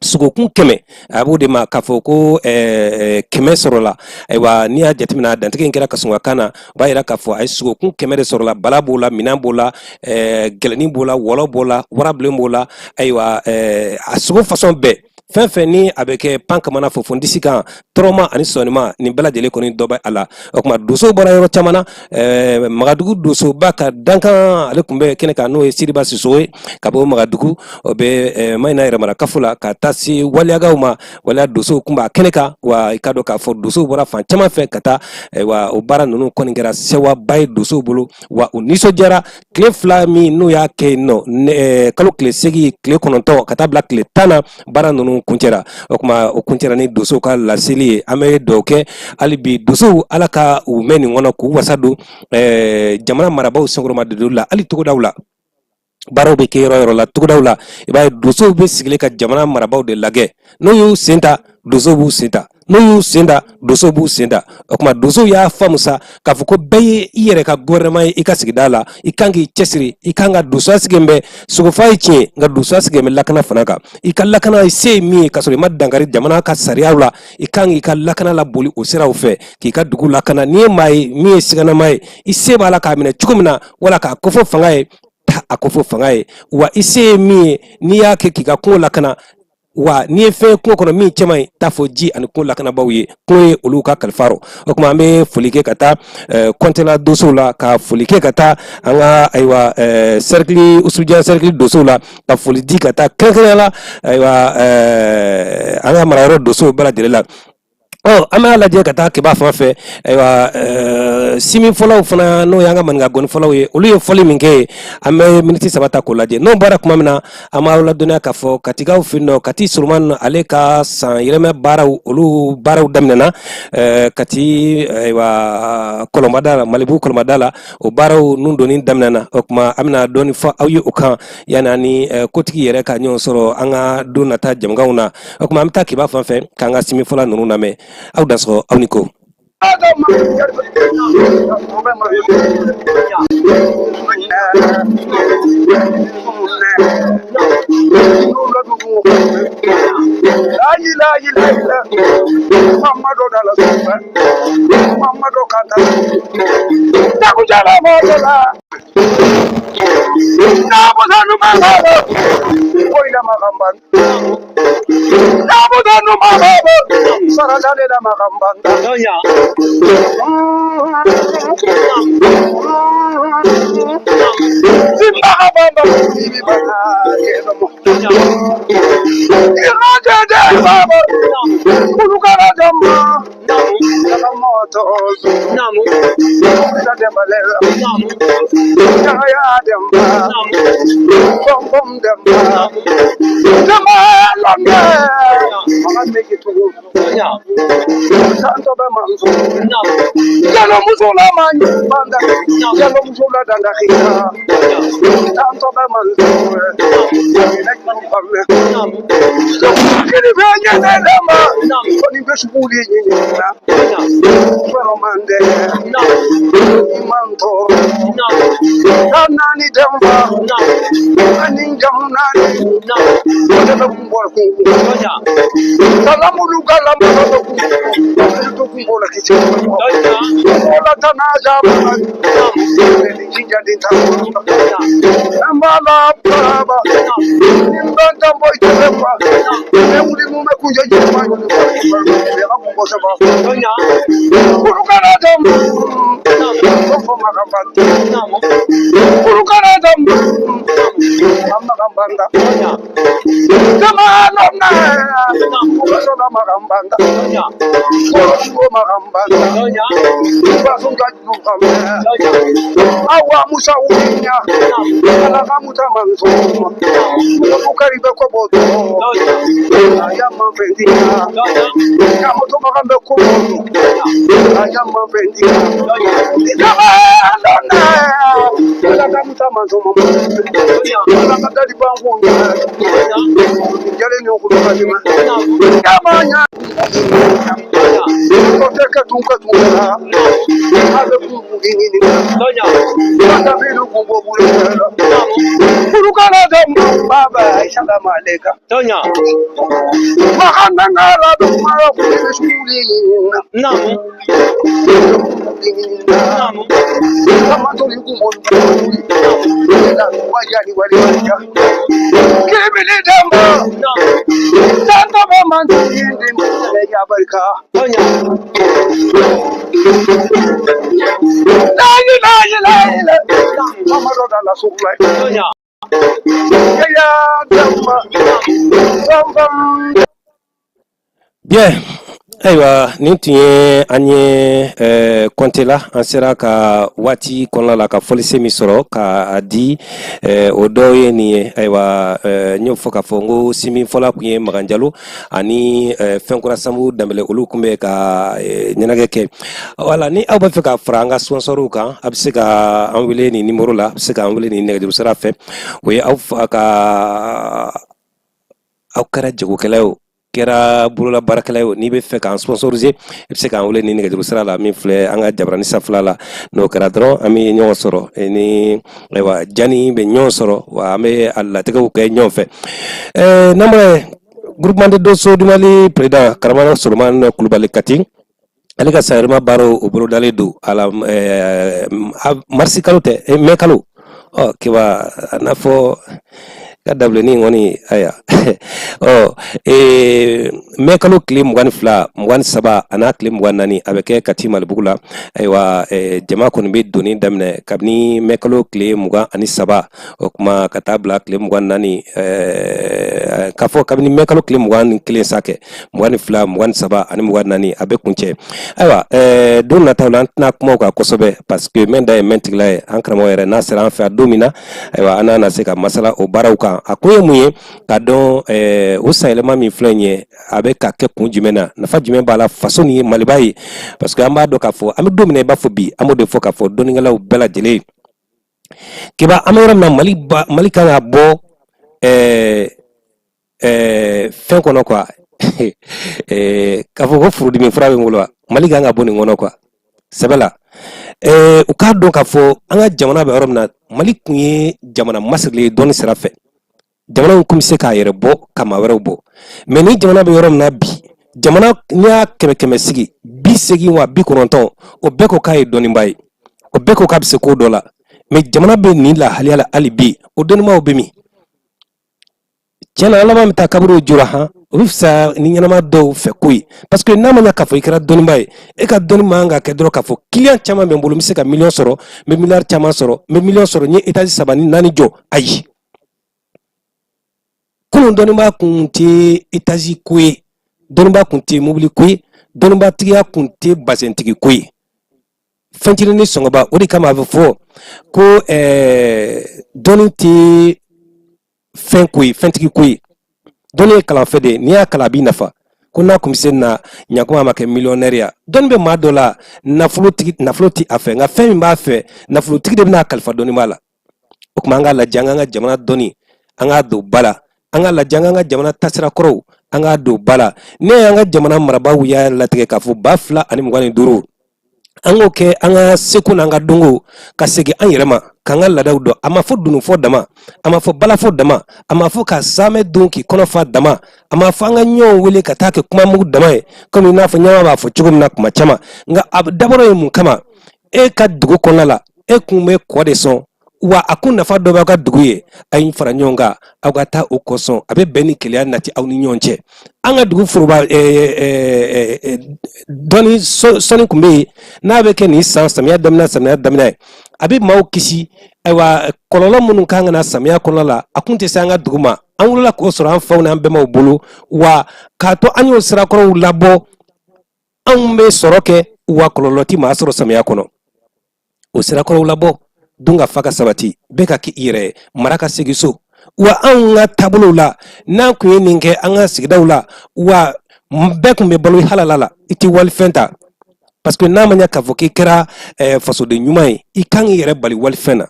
S1: sogokun 100, a b'o de ma k'a fɔ ko 100 sɔrɔla. Ayiwa n'i y'a jateminɛ, dantigɛ in kɛra kasungakan na, o b'a yira k'a fɔ a ye sogokun 100 de sɔrɔla. Bala b'o la, minan b'o la, gɛlɛnin b'o la, wɔlɔ b'o la, warabilen b'o la. Ayiwa a sogo fasɔn bɛɛ, fɛn fɛn ni a bɛ kɛ pan kamana fo fondisi kan, tɔrɔma ani sɔnima, nin bɛɛ lajɛlen kɔni dɔ bɛ a la. O tuma donsow bɔra yɔrɔ caman na. Magadugu donsoba ka dankan, ale tun bɛ kɛnɛ kan, n'o ye Siriba Sisogo ye ka bɔ Magadugu, o bɛ Mayina yɛrɛmara kafo la, ka taa se waliyagaw ma. Waliya donsow tun b'a kɛnɛ kan. Wa i ka dɔn k'a fɔ donsow bɔra fan caman fɛ ka taa. Wa o baara ninnu kɔni kɛra sewaba ye donsow bolo, wa u nisɔndiyara. Tile 2 min n'u y'a kɛ yen nɔ, kalo tile 8, tile 9 ka taa bila tile 10 na, baara ninnu kuncɛra. O tuma o kuncɛra ni donsow ka laseli ye. An bɛ dugawu kɛ hali bi donsow, Ala ka u mɛn nin kɔnɔ, k'u wasa don jamana marabaaw senkɔrɔma don la. Hali togodaw la, baaraw bɛ kɛ yɔrɔ yɔrɔ la togodaw la, i b'a ye donsow bɛ sigilen ka jamana marabaaw de lajɛ. N'u y'u sen ta, donsow b'u sen ta. N'u y'u sen da, donsow b'u sen da. O tuma donsow y'a faamu sa k'a fɔ ko bɛɛ ye i yɛrɛ ka gouvernement ye i ka sigida la. I kan k'i cɛsiri, i kan ka donsoya sigi bɛ sogofa ye tiɲɛ, nka donsoya sigi bɛ lakana fana kan. I ka lakana i se ye min ye, k'a sɔrɔ i ma dankari jamana ka sariyaw la, i kan k'i ka lakana laboli o siraw fɛ, k'i ka dugu lakana. N'i ye maa ye min ye siganama ye, i se b'a la k'a minɛ cogo min na, wala k'a kofɔ fanga ye, taa a kofɔ fanga ye. Wa i se ye min ye, n'i y'a kɛ k'i ka kungo lakana, wa n'i ye fɛn ye kungo kɔnɔ min cɛ man ɲi, t'a fɔ ji ani kungo lakanabaaw ye. Kungo ye olu ka kalifa rɔ. O tuma an bɛ foli kɛ ka taa kɔntela donsow la, ka foli kɛ ka taa an ka ayiwa cercle Usujan cercle donsow la, ka foli di ka taa kɛrɛnkɛrɛnnenya la ayiwa an ka marayɔrɔ donsow bɛɛ lajɛlen la. Ɔ, an b'a lajɛ ka taa Keba fan fɛ. Ayiwa, simi fɔlaw fana, n'o y'an ka maninka gɔni fɔlaw ye, olu ye fɔli min kɛ ye, an bɛ miniti 3 ta k'o lajɛ. N'o bɔra tuma min na, an b'aw ladɔnniya k'a fɔ Katikaw fɛ yen nɔ, Kati Solomani ale ka san yɛlɛma baaraw, olu baaraw daminɛna Kati, ayiwa, kɔlɔnbada la, Malibu kɔlɔnbada la, o baaraw nun donni daminɛna. O tuma an bɛna dɔɔni fɔ aw ye o kan yanni an ni kotigi yɛrɛ ka ɲɔgɔn sɔrɔ an ka don nata jɛmukanw na. O tuma an bɛ taa Keba fan fɛ k'an ka simi fɔla ninnu lamɛn. Aw dansɔgɔ, aw ni ko. Bien, ayiwa, nin tun ye an ye kɔnte la. An sera ka waati kɔnɔna la ka fɔlisen min sɔrɔ ka a di o dɔw ye nin ye. Ayiwa, n y'o fɔ k'a fɔ n ko simin fɔla tun ye Makan Jalo ani Fɛnkura Sanbu Danbɛlɛ, olu tun bɛ ka ɲɛnajɛ kɛ. Wala ni aw b'a fɛ ka fara an ka sponsorw kan, a bɛ se ka an wele nin nimoro la, a bɛ se k'an wele nin nɛgɛjuru sira fɛ. O ye aw fa ka aw kɛra jagokɛla ye o. kɛra bolola baarakɛla ye o, n'i bɛ fɛ k'an sponsoriser, i bɛ se k'an wele ni nɛgɛjuru sira la min filɛ an ka jabarani sanfɛla la. N'o kɛra dɔrɔn, an bɛ ɲɔgɔn sɔrɔ ni, ayiwa, jani bɛ ɲɔgɔn sɔrɔ, wa an bɛ a latigɛw kɛ ɲɔgɔn fɛ. N'an bɔra yen, groupement de Dosso du Mali président Karamɔgɔ Solomani Kulubali Kati, ale ka sanyɛlɛma baaraw o bolodalen don a la marisi kalo tɛ, mɛ kalo. Ɔ kiba a n'a fɔ ka dabilennin kɔni, aya, ɔ mɛ kalo tile 22, 23 a n'a tile 24, a bɛ kɛ Kati Malibugu la. Ayiwa, jama kɔni bɛ donni daminɛ kabini mɛ kalo tile 23, o kuma ka taa bila tile 24, k'a fɔ kabini mɛ kalo tile 21 sa kɛ 22, 23 ani 24, a bɛ kuncɛ. Ayiwa, don nataw la, an tɛna kuma o kan kosɛbɛ, parce que mɛn da ye mɛn tigila ye. An karamɔgɔ yɛrɛ n'a sera an fɛ a don min na, ayiwa, an n'a se ka masala o baaraw kan. A kun ye mun ye? Ka dɔn o sanyɛlɛma min filɛ nin ye, a bɛ ka kɛ kun jumɛn na, nafa jumɛn b'a la faso ni Maliba ye? Parce que an b'a dɔn k'a fɔ an bɛ don min na i b'a fɔ bi, an b'o de fɔ k'a fɔ dɔnnikɛlaw bɛɛ lajɛlen kiba, an bɛ yɔrɔ min na, Mali ba, Mali kan ka bɔ fɛn kɔnɔ quoi, k'a fɔ ko furudimi fura bɛ n bolo wa, Mali kan ka bɔ nin kɔnɔ quoi, sɛbɛ la. U k'a dɔn k'a fɔ an ka jamana bɛ yɔrɔ min na, Mali tun ye jamana masirilen ye dɔnni sira fɛ, jamana in tun bɛ se k'a yɛrɛ bɔ ka maa wɛrɛw bɔ. Mais ni jamana bɛ yɔrɔ min na bi, jamana n'i y'a kɛmɛ kɛmɛ sigi, 80 wa 90, o bɛɛ ko k'a ye dɔnnibaa ye, o bɛɛ ko k'a bɛ se ko dɔ la. Mais jamana bɛ nin lahaliya la hali bi, o dɔnnibaaw bɛ min? Tiɲɛ na, an laban bɛ taa kaburu jɔra han, o bɛ fisaya ni ɲɛnama dɔw fɛ ko ye, parce que n'a ma ɲɛ k'a fɔ i kɛra dɔnnibaa ye, e ka dɔnni man kan ka kɛ dɔrɔn k'a fɔ client caman bɛ n bolo, n bɛ se ka miliyɔn sɔrɔ, n bɛ miliyari caman sɔrɔ, n bɛ miliyɔn sɔrɔ, n ye étage saba ni naani jɔ. Ayi, kunun dɔnnibaa kun tɛ étage ko ye, dɔnnibaa kun tɛ mobili ko ye, dɔnnibaatigiya kun tɛ bazɛntigi ko ye, fɛncinin ni sɔngɔba. O de kama a bɛ fɔ ko dɔnni tɛ fɛn ko ye, fɛntigi ko ye. Dɔnni ye kalanfɛn de ye, n'i y'a kalan a b'i nafa. Ko n'a kun bɛ se na ɲakuma ma kɛ miliyɔnɛri ya. Dɔnni bɛ maa dɔ la, nafolotigi, nafolo tɛ a fɛ, nka fɛn min b'a fɛ, nafolotigi de bɛna kalifa dɔnnibaa la. O tuma an k'a lajɛ, an k'an ka jamana dɔnni, an k'a don ba la. An k'a lajɛ, an k'an ka jamana taasira kɔrɔw, an k'a don ba la. Ne y'an ka jamana marabaaw y'a latigɛ k'a fɔ 2025, an k'o kɛ an ka seko n'an ka dɔnko, ka segin an yɛrɛ ma, k'an ka laadaw dɔn. A ma fɔ dununfɔ dama, a ma fɔ balafɔ dama, a ma fɔ ka saamɛ dun k'i kɔnɔ fa dama, a ma fɔ an ka ɲɔgɔn wele ka taa kɛ kumamugu dama ye, komi i n'a fɔ ɲama b'a fɔ cogo min na kuma caman. Nka a dabɔra ye mun kama? E ka dugu kɔnɔna la, e kun bɛ kɔ de sɔn wa, a kun nafa dɔ b'aw ka dugu ye, a ye fara ɲɔgɔn kan, aw ka taa o kɔsɔn, a bɛ bɛn ni kelenya nati aw ni ɲɔgɔn cɛ. An ka dugu foroba dɔnni sɔnni tun bɛ yen, n'a bɛ kɛ nin san samiya daminɛ, samiya daminɛ ye, a bɛ maaw kisi, ayiwa, kɔlɔlɔ minnu kan ka na samiya kɔnɔ la, a kun tɛ se an ka dugu ma. An wolola k'o sɔrɔ an faw n'an bɛnbaw bolo wa, k'a to an y'o sirakɔrɔw labɔ, anw bɛ sɔrɔ kɛ wa, kɔlɔlɔ tɛ maa sɔrɔ samiya kɔnɔ. O sirakɔrɔw labɔ, dun ka fa ka sabati, bɛɛ ka k'i yɛrɛ ye, mara ka segin so wa. Anw ka taabolow la, n'an kun ye nin kɛ an ka sigidaw la wa, bɛɛ kun bɛ balo halala la, i tɛ walifɛn ta, parce que n'a ma ɲɛ k'a fɔ k'i kɛra fasoden ɲuman ye, i kan k'i yɛrɛ bali walifɛn na.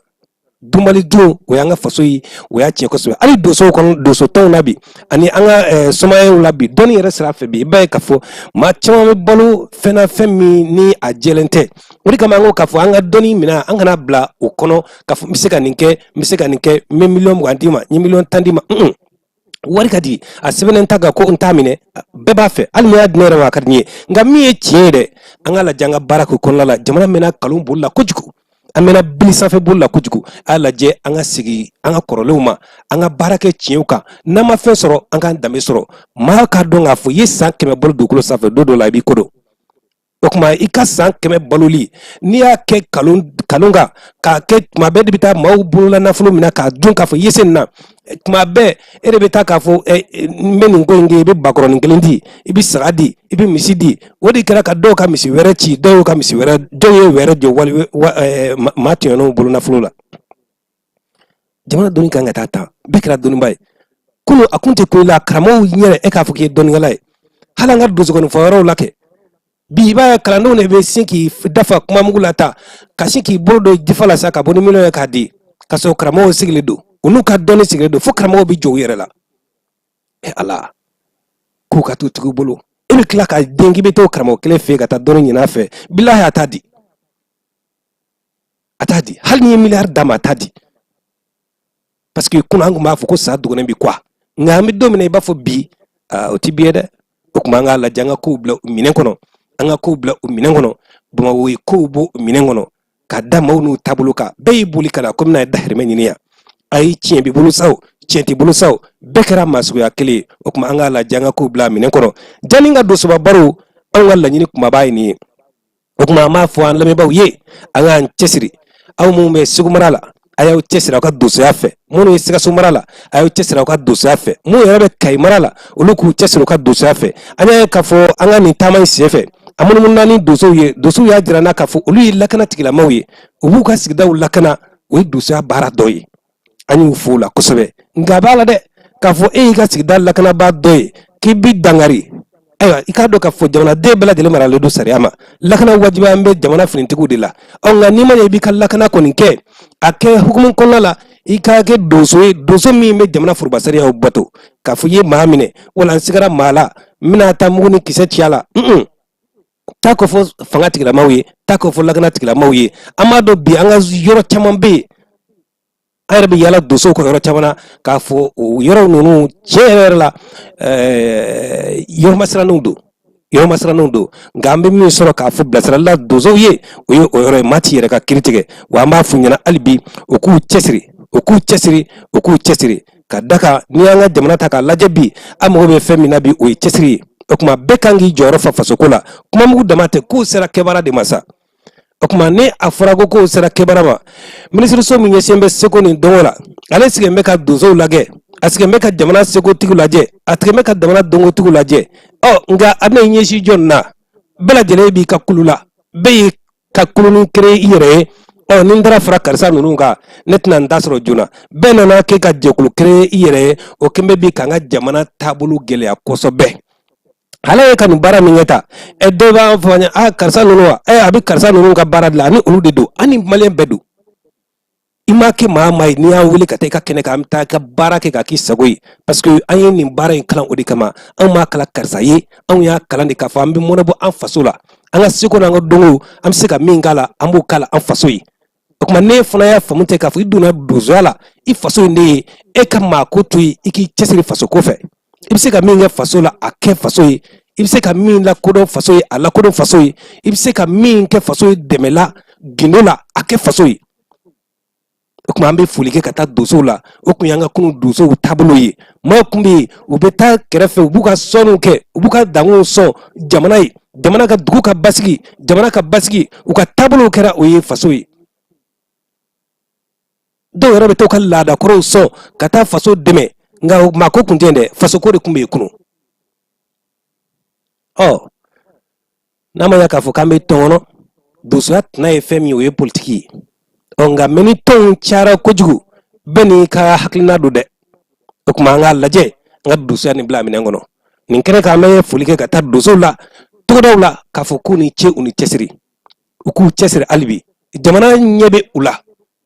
S1: Dunbali dun, o y'an ka faso ye, o y'a tiɲɛ kosɛbɛ. Hali dosow kɔnɔ, doso tɔnw na bi, ani an ka somayaw la bi, dɔnni yɛrɛ sira fɛ bi, i b'a ye k'a fɔ maa caman bɛ balo fɛn na, fɛn min ni a jɛlen tɛ. O de kama an ko k'a fɔ an ka dɔnni minɛ, an kana bila o kɔnɔ k'a fɔ n bɛ se ka nin kɛ, n bɛ se ka nin kɛ, n bɛ miliyɔn 20 d'i ma, n ye miliyɔn 10 d'i ma. Wari ka di, a sɛbɛnnen ta kan ko n t'a minɛ, bɛɛ b'a fɛ, hali n'i y'a di ne yɛrɛ ma, a ka di n ye. Nka min ye tiɲɛ ye dɛ, an ka lajɛ an ka baara k'o kɔnɔna la. Jamana mɛnna kalon boli la kojugu, an mɛnna bili sanfɛ boli la kojugu. A y'a lajɛ an ka segin an ka kɔrɔlenw ma, an ka baara kɛ tiɲɛw kan. N'an ma fɛn sɔrɔ, an k'an danbe sɔrɔ. Maa k'a dɔn k'a fɔ i ye san 100 balo dugukolo sanfɛ, don dɔ la i b'i ko dɔn. O tuma i ka san 100 baloli, n'i y'a kɛ kalon kan, k'a kɛ tuma bɛɛ de bɛ taa maaw bolola nafolo minɛ k'a dun, k'a fɔ i ye se nin na, tuma bɛɛ e de bɛ taa k'a fɔ n bɛ nin ko in kɛ, i bɛ bakɔrɔnin kelen di, i bɛ saga di, i bɛ misi di. O de kɛra ka dɔw ka misi wɛrɛ ci, dɔw y'u ka misi wɛrɛ, dɔw ye wɛrɛ jɔ wali maa tɔɲɔnenw bolo nafolo la. Jamana dɔnni kan ka taa tan, bɛɛ kɛra dɔnnibaa ye. Kunun a kun tɛ ko i la, karamɔgɔw ɲɛna e k'a fɔ k'i ye dɔnnikɛla ye, hali an ka dosokɔni fɔyɔrɔw la kɛ bi, i b'a ye kalandenw de bɛ sin k'i dafa kumamugu la ta, ka sin k'i bolo don jifa la sa, ka bɔ ni miliyɔn ye k'a di, ka sɔrɔ karamɔgɔw sigilen don, u n'u ka dɔnni sigilen don, fo karamɔgɔw bɛ jɔ u yɛrɛ la. E Ala! K'u ka t'u tigiw bolo. E bɛ tila ka den k'i bɛ t'o karamɔgɔ kelen fɛ yen ka taa dɔnni ɲini a fɛ, bilahi a t'a di, a t'a di. Hali n'i ye miliyari d'a ma, a t'a di, parce que kunun an tun b'a fɔ ko sa dogolen bi quoi. Nka an bɛ don min na i b'a fɔ bi, o tɛ bi ye dɛ. O tuma an k'a lajɛ, an ka kow bila u minɛn kɔnɔ, an ka kow bila u minɛn kɔnɔ. Bamakɔ ye kow bɔ u minɛn kɔnɔ ka da maaw n'u taabolo kan. Bɛɛ y'i boli ka na komi n'a ye dahirimɛ ɲini yan. Ayi, tiɲɛ b'i bolo sa o, tiɲɛ t'i bolo sa o, bɛɛ kɛra maa suguya kelen ye. O tuma an k'a lajɛ, an ka kow bila minɛn kɔnɔ. Janni ka donsoba baro, anw ka laɲini kumaba ye nin ye. O tuma an b'a fɔ an lamɛnbaaw ye, an k'an cɛsiri. Aw minnu bɛ Segu mara la, a y'aw cɛsiri aw ka donsoya fɛ. Minnu ye Sikaso mara la, a y'aw cɛsiri aw ka donsoya fɛ. Minnu yɛrɛ bɛ Kayi mara la, olu k'u cɛsiri u ka donsoya fɛ. An y'a ye k'a fɔ an ka nin taama in senfɛ, an munumununa ni donsow ye. Donsow y'a jira an na k'a fɔ olu ye lakana tigilamaw ye, u b'u ka sigidaw lakana, o ye donsoya baara dɔ ye. An y'u fo o la kosɛbɛ. Nka a b'a la dɛ k'a fɔ e y'i ka sigida lakanabaa dɔ ye k'i bi dankari. Ayiwa, i k'a dɔn k'a fɔ jamanaden bɛɛ lajɛlen maralen don sariya ma. Lakana wajibiya bɛ jamana finitigiw de la. Ɔ nka n'i ma ɲɛ i b'i ka lakana kɔni kɛ, a kɛ hukumu kɔnɔna la, i k'a kɛ donso ye, donso min bɛ jamana foroba sariyaw bato. K'a fɔ i ye maa minɛ wala n sigara maa la, n bɛna taa mugu ni kisɛ ci a la, taa k'o fɔ fanga tigilamaw ye, taa k'o fɔ lakana tigilamaw ye. An b'a dɔn bi an ka yɔrɔ caman bɛ yen, an yɛrɛ bɛ yaala donsow ka yɔrɔ caman na k'a fɔ o yɔrɔ ninnu tiɲɛ yɛrɛ yɛrɛ la, yɔrɔ masirannenw don, yɔrɔ masirannenw don. Nka an bɛ min sɔrɔ k'a fɔ bilasirali la donsow ye, o ye o yɔrɔ ye. Maa t'i yɛrɛ ka kiri tigɛ. Wa an b'a f'u ɲɛna hali bi, u k'u cɛsiri, u k'u cɛsiri, u k'u cɛsiri ka da kan. N'i y'an ka jamana ta k'a lajɛ bi, an mago bɛ fɛn min na bi, o ye cɛsiri ye. O tuma bɛɛ kan k'i jɔyɔrɔ fa fasoko la. Kuma mugu dama tɛ, kow sera kɛbaara de ma sa. O tuma ni a fɔra ko kow sera kɛbaara ma, minisiriso min ɲɛsin bɛ seko ni dɔnko la, ale sigilen bɛ ka donsow lajɛ, a sigilen bɛ ka jamana sekotigiw lajɛ, a sigilen bɛ ka jamana dɔnkotigiw lajɛ. Ɔ nka a bɛna i ɲɛsin jɔn na? Bɛɛ lajɛlen b'i ka kulu la, bɛɛ y'i ka kulunin créer i yɛrɛ ye. Ɔ ni n taara fara karisa ninnu kan, ne tɛna n ta sɔrɔ joona. Bɛɛ nana kɛ ka jɛkulu créer i yɛrɛ ye. O kɛn bɛ bi k'an ka jamana taabolo gɛlɛya kosɛbɛ. Ala ye ka nin baara min kɛ tan, ɛ dɔw b'a fɔ an ye, a karisa ninnu wa, ɛ a bɛ karisa ninnu ka baara de la, ani olu de don, ani maliyɛn bɛɛ don. I m'a kɛ maa maa ye, n'i y'an wele ka taa i ka kɛnɛ kan, an bɛ taa ka baara kɛ k'a k'i sago ye, parce que an ye nin baara in kalan o de kama. Anw m'a kalan karisa ye, anw y'a kalan de k'a fɔ an bɛ mɔnɛ bɔ an faso la, an ka seko n'an ka dɔnko, an bɛ se ka min k'a la, an b'o k'a la an faso ye. O tuma n'e fana y'a faamu ten k'a fɔ i donna donsoya la, i faso in de ye, e ka maako to yen, i k'i cɛsiri fasoko fɛ. I bɛ se ka min kɛ faso la, a kɛ faso ye. I bɛ se ka min lakodɔn faso ye, a lakodɔn faso ye. I bɛ se ka min kɛ faso ye dɛmɛ la, gindo la, a kɛ faso ye. O tuma an bɛ foli kɛ ka taa donsow la. O tun y'an ka kunun donsow taabolo ye. Maaw tun bɛ yen, u bɛ taa kɛrɛfɛ, u b'u ka sɔnniw kɛ, u b'u ka dankun sɔn jamana ye, jamana ka dugu ka basigi, jamana ka basigi. U ka taabolow kɛra o ye faso ye. Dɔw yɛrɛ bɛ taa u ka laadakɔrɔw sɔn ka taa faso dɛmɛ. Nka maako tun tɛ yen dɛ, fasoko de tun bɛ yen kunun. Ɔ n'a ma ɲɛ k'a fɔ k'an bɛ tɔn kɔnɔ, donsoya tɛna ye fɛn min ye, o ye politiki ye. Ɔ nka mɛ ni tɔnw cayara kojugu, bɛɛ n'i ka hakilina don dɛ. O tuma an k'a lajɛ, an ka donsoya nin bila minɛn kɔnɔ. Nin kɛnɛ kan, an bɛ foli kɛ ka taa donsow la togodaw la k'a fɔ k'u ni ce, u ni cɛsiri, u k'u cɛsiri hali bi. Jamana ɲɛ bɛ u la,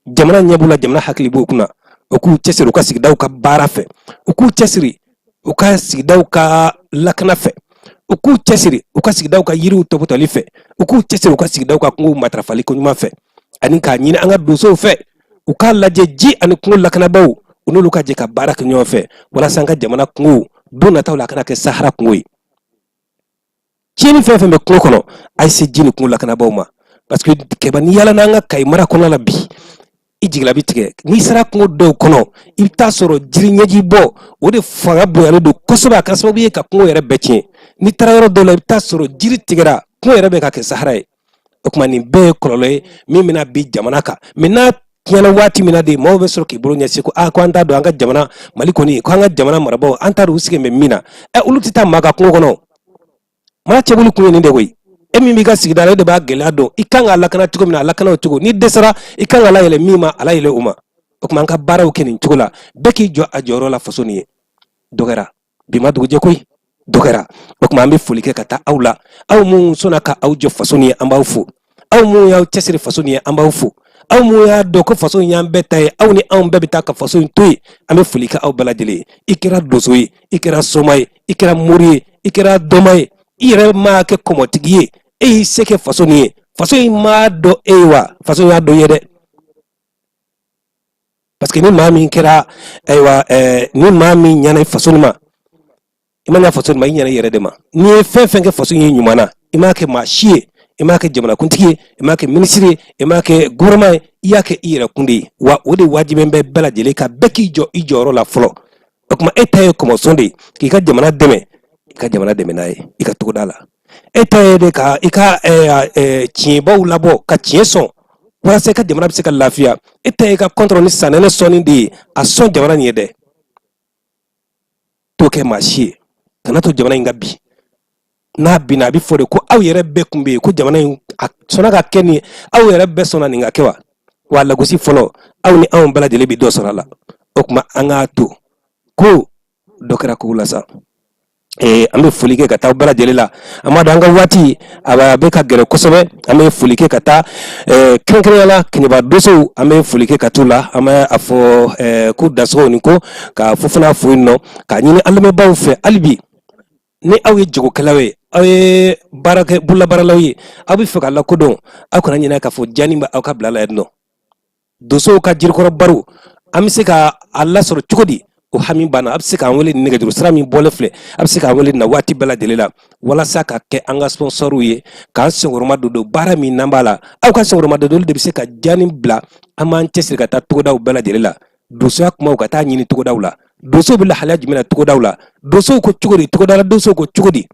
S1: jamana ɲɛ b'u la, jamana hakili b'u kunna. U k'u cɛsiri u ka sigidaw ka baara fɛ, u k'u cɛsiri u ka sigidaw ka lakana fɛ, u k'u cɛsiri u ka sigidaw ka yiriw tɔpɔtɔli fɛ, u k'u cɛsiri u ka sigidaw ka kungow matarafali koɲuman fɛ. Ani k'a ɲini an ka donsow fɛ, u k'a lajɛ ji ani kungo lakanabaaw, u n'olu ka jɛ ka baara kɛ ɲɔgɔn fɛ walasa an ka jamana kungow don nataw la a kana kɛ sahara kungo ye. Tiɲɛni fɛn fɛn bɛ kungo kɔnɔ, a ye se ji ni kungo lakanabaaw ma, parce que kɛba n'i yaala n'an ka Kayi mara kɔnɔna la bi, i jigila bɛ tigɛ. N'i sera kungo dɔw kɔnɔ, i bɛ taa sɔrɔ jiri ɲɛji bɔ o de fanga bonyalen don kosɛbɛ, a kɛra sababu ye ka kungo yɛrɛ bɛɛ tiɲɛ. N'i taara yɔrɔ dɔw la, i bɛ taa sɔrɔ jiri tigɛra, kungo yɛrɛ bɛ ka kɛ sahara ye. O tuma nin bɛɛ ye kɔlɔlɔ ye min bɛna bin jamana kan. Mɛ n'a tiɲɛna waati min na de, maaw bɛ sɔrɔ k'i bolo ɲɛsin ko aa ko an t'a dɔn an ka jamana Mali kɔni, ko an ka jamana marabaaw, an t'a dɔn u sigilen bɛ min na. Ɛ olu tɛ taa maa ka kungo kɔnɔ. Maa cɛboli kun ye nin de koyi. E min b'i ka sigida la, e de b'a gɛlɛya dɔn. I kan k'a lakana cogo min na, a lakana o cogo. N'i dɛsɛra, i kan k'a layɛlɛ min ma, a layɛlɛ o ma. O tuma an ka baaraw kɛ nin cogo la, bɛɛ k'i jɔ a jɔyɔrɔ la faso nin ye. Dɔ kɛra bi ma dugujɛ koyi, dɔ kɛra. O tuma an bɛ foli kɛ ka taa aw la, aw minnu sɔnna ka aw jɔ faso nin ye, an b'aw fo. Aw minnu y'aw cɛsiri faso nin ye, an b'aw fo. Aw minnu y'a dɔn ko faso in y'an bɛɛ ta ye, aw ni anw bɛɛ bɛ taa ka faso in to yen, an bɛ foli kɛ aw bɛɛ lajɛlen ye. I kɛra donso ye, i kɛra soma ye, i kɛra mori ye, i I kɛra dɔnma ye, i yɛrɛ ma kɛ kɔmɔtigi ye, e y'i se kɛ faso nin ye. Faso in m'a dɔn e ye wa, faso in y'a dɔn i ye dɛ. Parce que ni maa min kɛra, ayiwa, ni maa min ɲɛna faso nin ma, i ma ɲa faso nin ma, i ɲɛna i yɛrɛ de ma. N'i ye fɛn fɛn kɛ faso in ye ɲuman na, i m'a kɛ maa si ye, i m'a kɛ jamanakuntigi ye, i m'a kɛ minisiri ye, i m'a kɛ gouvernement ye, i y'a kɛ i yɛrɛ kun de ye. Wa o de wajibi bɛ bɛɛ lajɛlen kan, bɛɛ k'i jɔ i jɔyɔrɔ la fɔlɔ. O tuma e ta ye kɔmɔsɔn de ye k'i ka jamana dɛmɛ, i ka jamana dɛmɛ n'a ye i ka togoda la. E ta ye de ka i ka tiɲɛbaw labɔ ka tiɲɛ sɔn walasa i ka jamana bɛ se ka lafiya. E ta ye ka kɔntɔrɔ ni sanɛnɛ sɔnni de ye, a sɔn jamana nin ye dɛ. T'o kɛ maa si ye, kana to jamana in ka bin. N'a binna, a bɛ fɔ de ko aw yɛrɛ bɛɛ kun bɛ yen, ko jamana in a sɔnna ka kɛ nin ye, aw yɛrɛ bɛɛ sɔnna nin ka kɛ wa. Wa lagosi fɔlɔ, aw ni anw bɛɛ lajɛlen bɛ dɔ sɔrɔ a la. O tuma an k'a to ko dɔ kɛra kow la sa. An bɛ foli kɛ ka taa bɛɛ lajɛlen la. An b'a dɔn an ka waati a bɛ ka gɛrɛ kosɛbɛ. An bɛ foli kɛ ka taa kɛrɛnkɛrɛnnenya la Keɲeba donsow, an bɛ foli kɛ ka t'u la. An bɛ a fɔ k'u dansogo ni ko ka fofana fo yen nɔ, k'a ɲini an lamɛnbaaw fɛ hali bi, ni aw ye jagokɛlaw ye, aw ye baarakɛ bololabaaralaw ye, aw bɛ fɛ ka lakodɔn, aw kana ɲinɛ k'a fɔ jani bɛ aw ka bila la yen nɔ. Donsow ka jirikɔrɔ baro, an bɛ se ka a lasɔrɔ cogo di? O hami banna, a bɛ se k'an wele nin nɛgɛjuru sira min bɔlen filɛ, a bɛ se k'an wele na waati bɛɛ lajɛlen la walasa ka kɛ an ka sponsɔriw ye, k'an senkɔrɔma don don baara min n'an b'a la. Aw ka senkɔrɔma don de bɛ se ka jani bila. An b'an cɛsiri ka taa togodaw bɛɛ lajɛlen la, donsoya kumaw ka taa ɲini togodaw la, donsow bɛ lahalaya jumɛn na togodaw la, donsow ko cogo di, togodala donsow ko cogo di,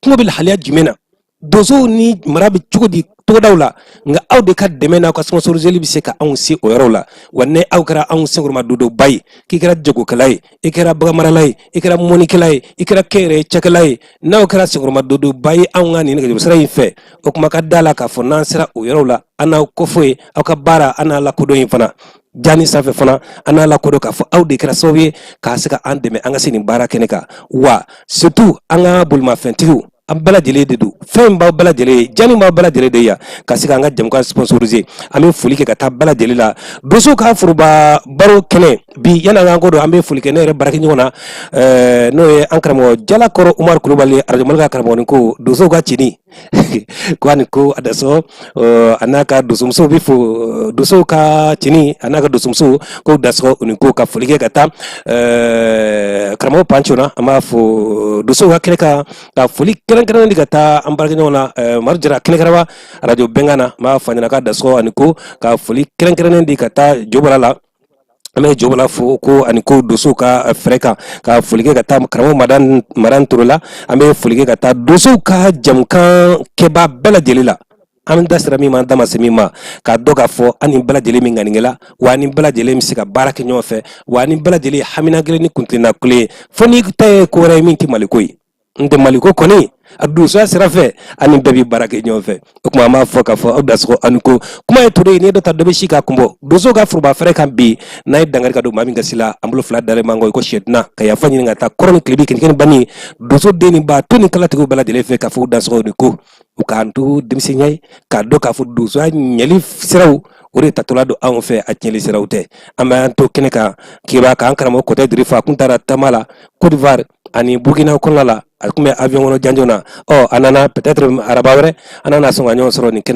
S1: kungo bɛ lahalaya jumɛn na, donsow ni mara bɛ cogo di togodaw la. Nka aw de ka dɛmɛ n'aw ka sponsoriseli bɛ se ka anw se o yɔrɔw la. Wa ni aw kɛra anw senkɔrɔma dondonba ye, k'i kɛra jagokɛla ye, i kɛra baganmarala ye, i kɛra mɔnikɛla ye, i kɛra kɛnyɛrɛye cakɛla ye, n'aw kɛra senkɔrɔma dondonba ye anw ka nin nɛgɛjuru sira in fɛ, o kuma ka da la k'a fɔ n'an sera o yɔrɔw la, an n'aw kɔfɔ ye, aw ka baara an n'a lakodɔn yen fana, jani sanfɛ fana an n'a lakodɔn k'a fɔ aw de kɛra sababu ye k'a se ka an dɛmɛ an ka se nin baara kɛnɛ kan. Wa surtout an ka bolimafɛntigiw, an bɛɛ lajɛlen de don, fɛn b'aw bɛɛ lajɛlen ye, jani b'aw bɛɛ lajɛlen de yan ka se k'an ka jamukan sponsoriser. An bɛ foli kɛ ka taa bɛɛ lajɛlen la. Donsow ka foroba baro kɛnɛ bi, yanni an k'an kɔ don, an bɛ foli kɛ ne yɛrɛ baarakɛɲɔgɔn na, n'o ye an karamɔgɔ Jalakɔrɔ Umaru Kulubali, arajo Mali ka karamɔgɔ ni ko donsow ka cɛnin ko a ni ko a dasɔ, a n'a ka donsomusow bɛ fo, donsow ka cɛnin a n'a ka donsomusow ko dasɔ ni ko. Ka foli kɛ ka taa karamɔgɔ Panco na, an b'a fo donsow ka kɛnɛ kan. Ka foli kɛrɛnkɛrɛnnen di ka taa an baarakɛɲɔgɔn na, Mari Jara Kɛnɛkaraba, arajo Bɛnkan na, an b'a fɔ a ɲɛna k'a dasɔ ani ko. Ka foli kɛrɛnkɛrɛnnen di ka taa Jobala la, an bɛ Jobala fo ko ani ko donsow ka fɛrɛ kan. Ka foli kɛ ka taa karamɔgɔ Madan Ture la. An bɛ foli kɛ ka taa donsow ka jamukan kɛbaa bɛɛ lajɛlen la. An da sera min ma, an da ma se min ma, k'a dɔn k'a fɔ an ni bɛɛ lajɛlen min ŋaninkɛla wa, an ni bɛɛ lajɛlen bɛ se ka baara kɛ ɲɔgɔn fɛ, wa an ni bɛɛ lajɛlen hamina kelen ni kuntilenna kelen ye, fo n'i ta ye ko wɛrɛ ye min tɛ Maliko ye. N tɛ Maliko kɔni, a donsoya sira fɛ, an ni bɛɛ bɛ baara kɛ ɲɔgɔn fɛ. O tuma an b'a fɔ k'a fɔ aw dasogo ani ko. Kuma ye ture ye, n'i ye dɔ ta, dɔ bɛ si k'a kunbɔ. Donsow ka foroba fɛrɛ kan bi, n'a ye dankari ka don maa min gasi la, an bolo fila dalen b'an kɔ i ko sɛdina, ka yafa ɲini ka taa kɔrɔn ni tilebi, kɛnɛkɛnɛ banni, donso den ni ba to ni kalatigiw bɛɛ lajɛlen fɛ, k'a fɔ dasogo ni ko, u k'an to denmisɛnya ye, k'a dɔn k'a fɔ donsoya ɲɛli siraw o de tatɔla don anw fɛ, a tiɲɛli siraw tɛ. An b'an to kɛnɛ kan kiba k'an karamɔgɔ Kɔtɛ Dirifa kun taara taama la Côte d'Ivoire ani Burkina kɔnɔna la, a tun bɛ avion kɔnɔ janjo na. Ɔ a nana, peut-être araba wɛrɛ an nana sɔn ka ɲɔgɔn sɔrɔ nin kɛnɛ.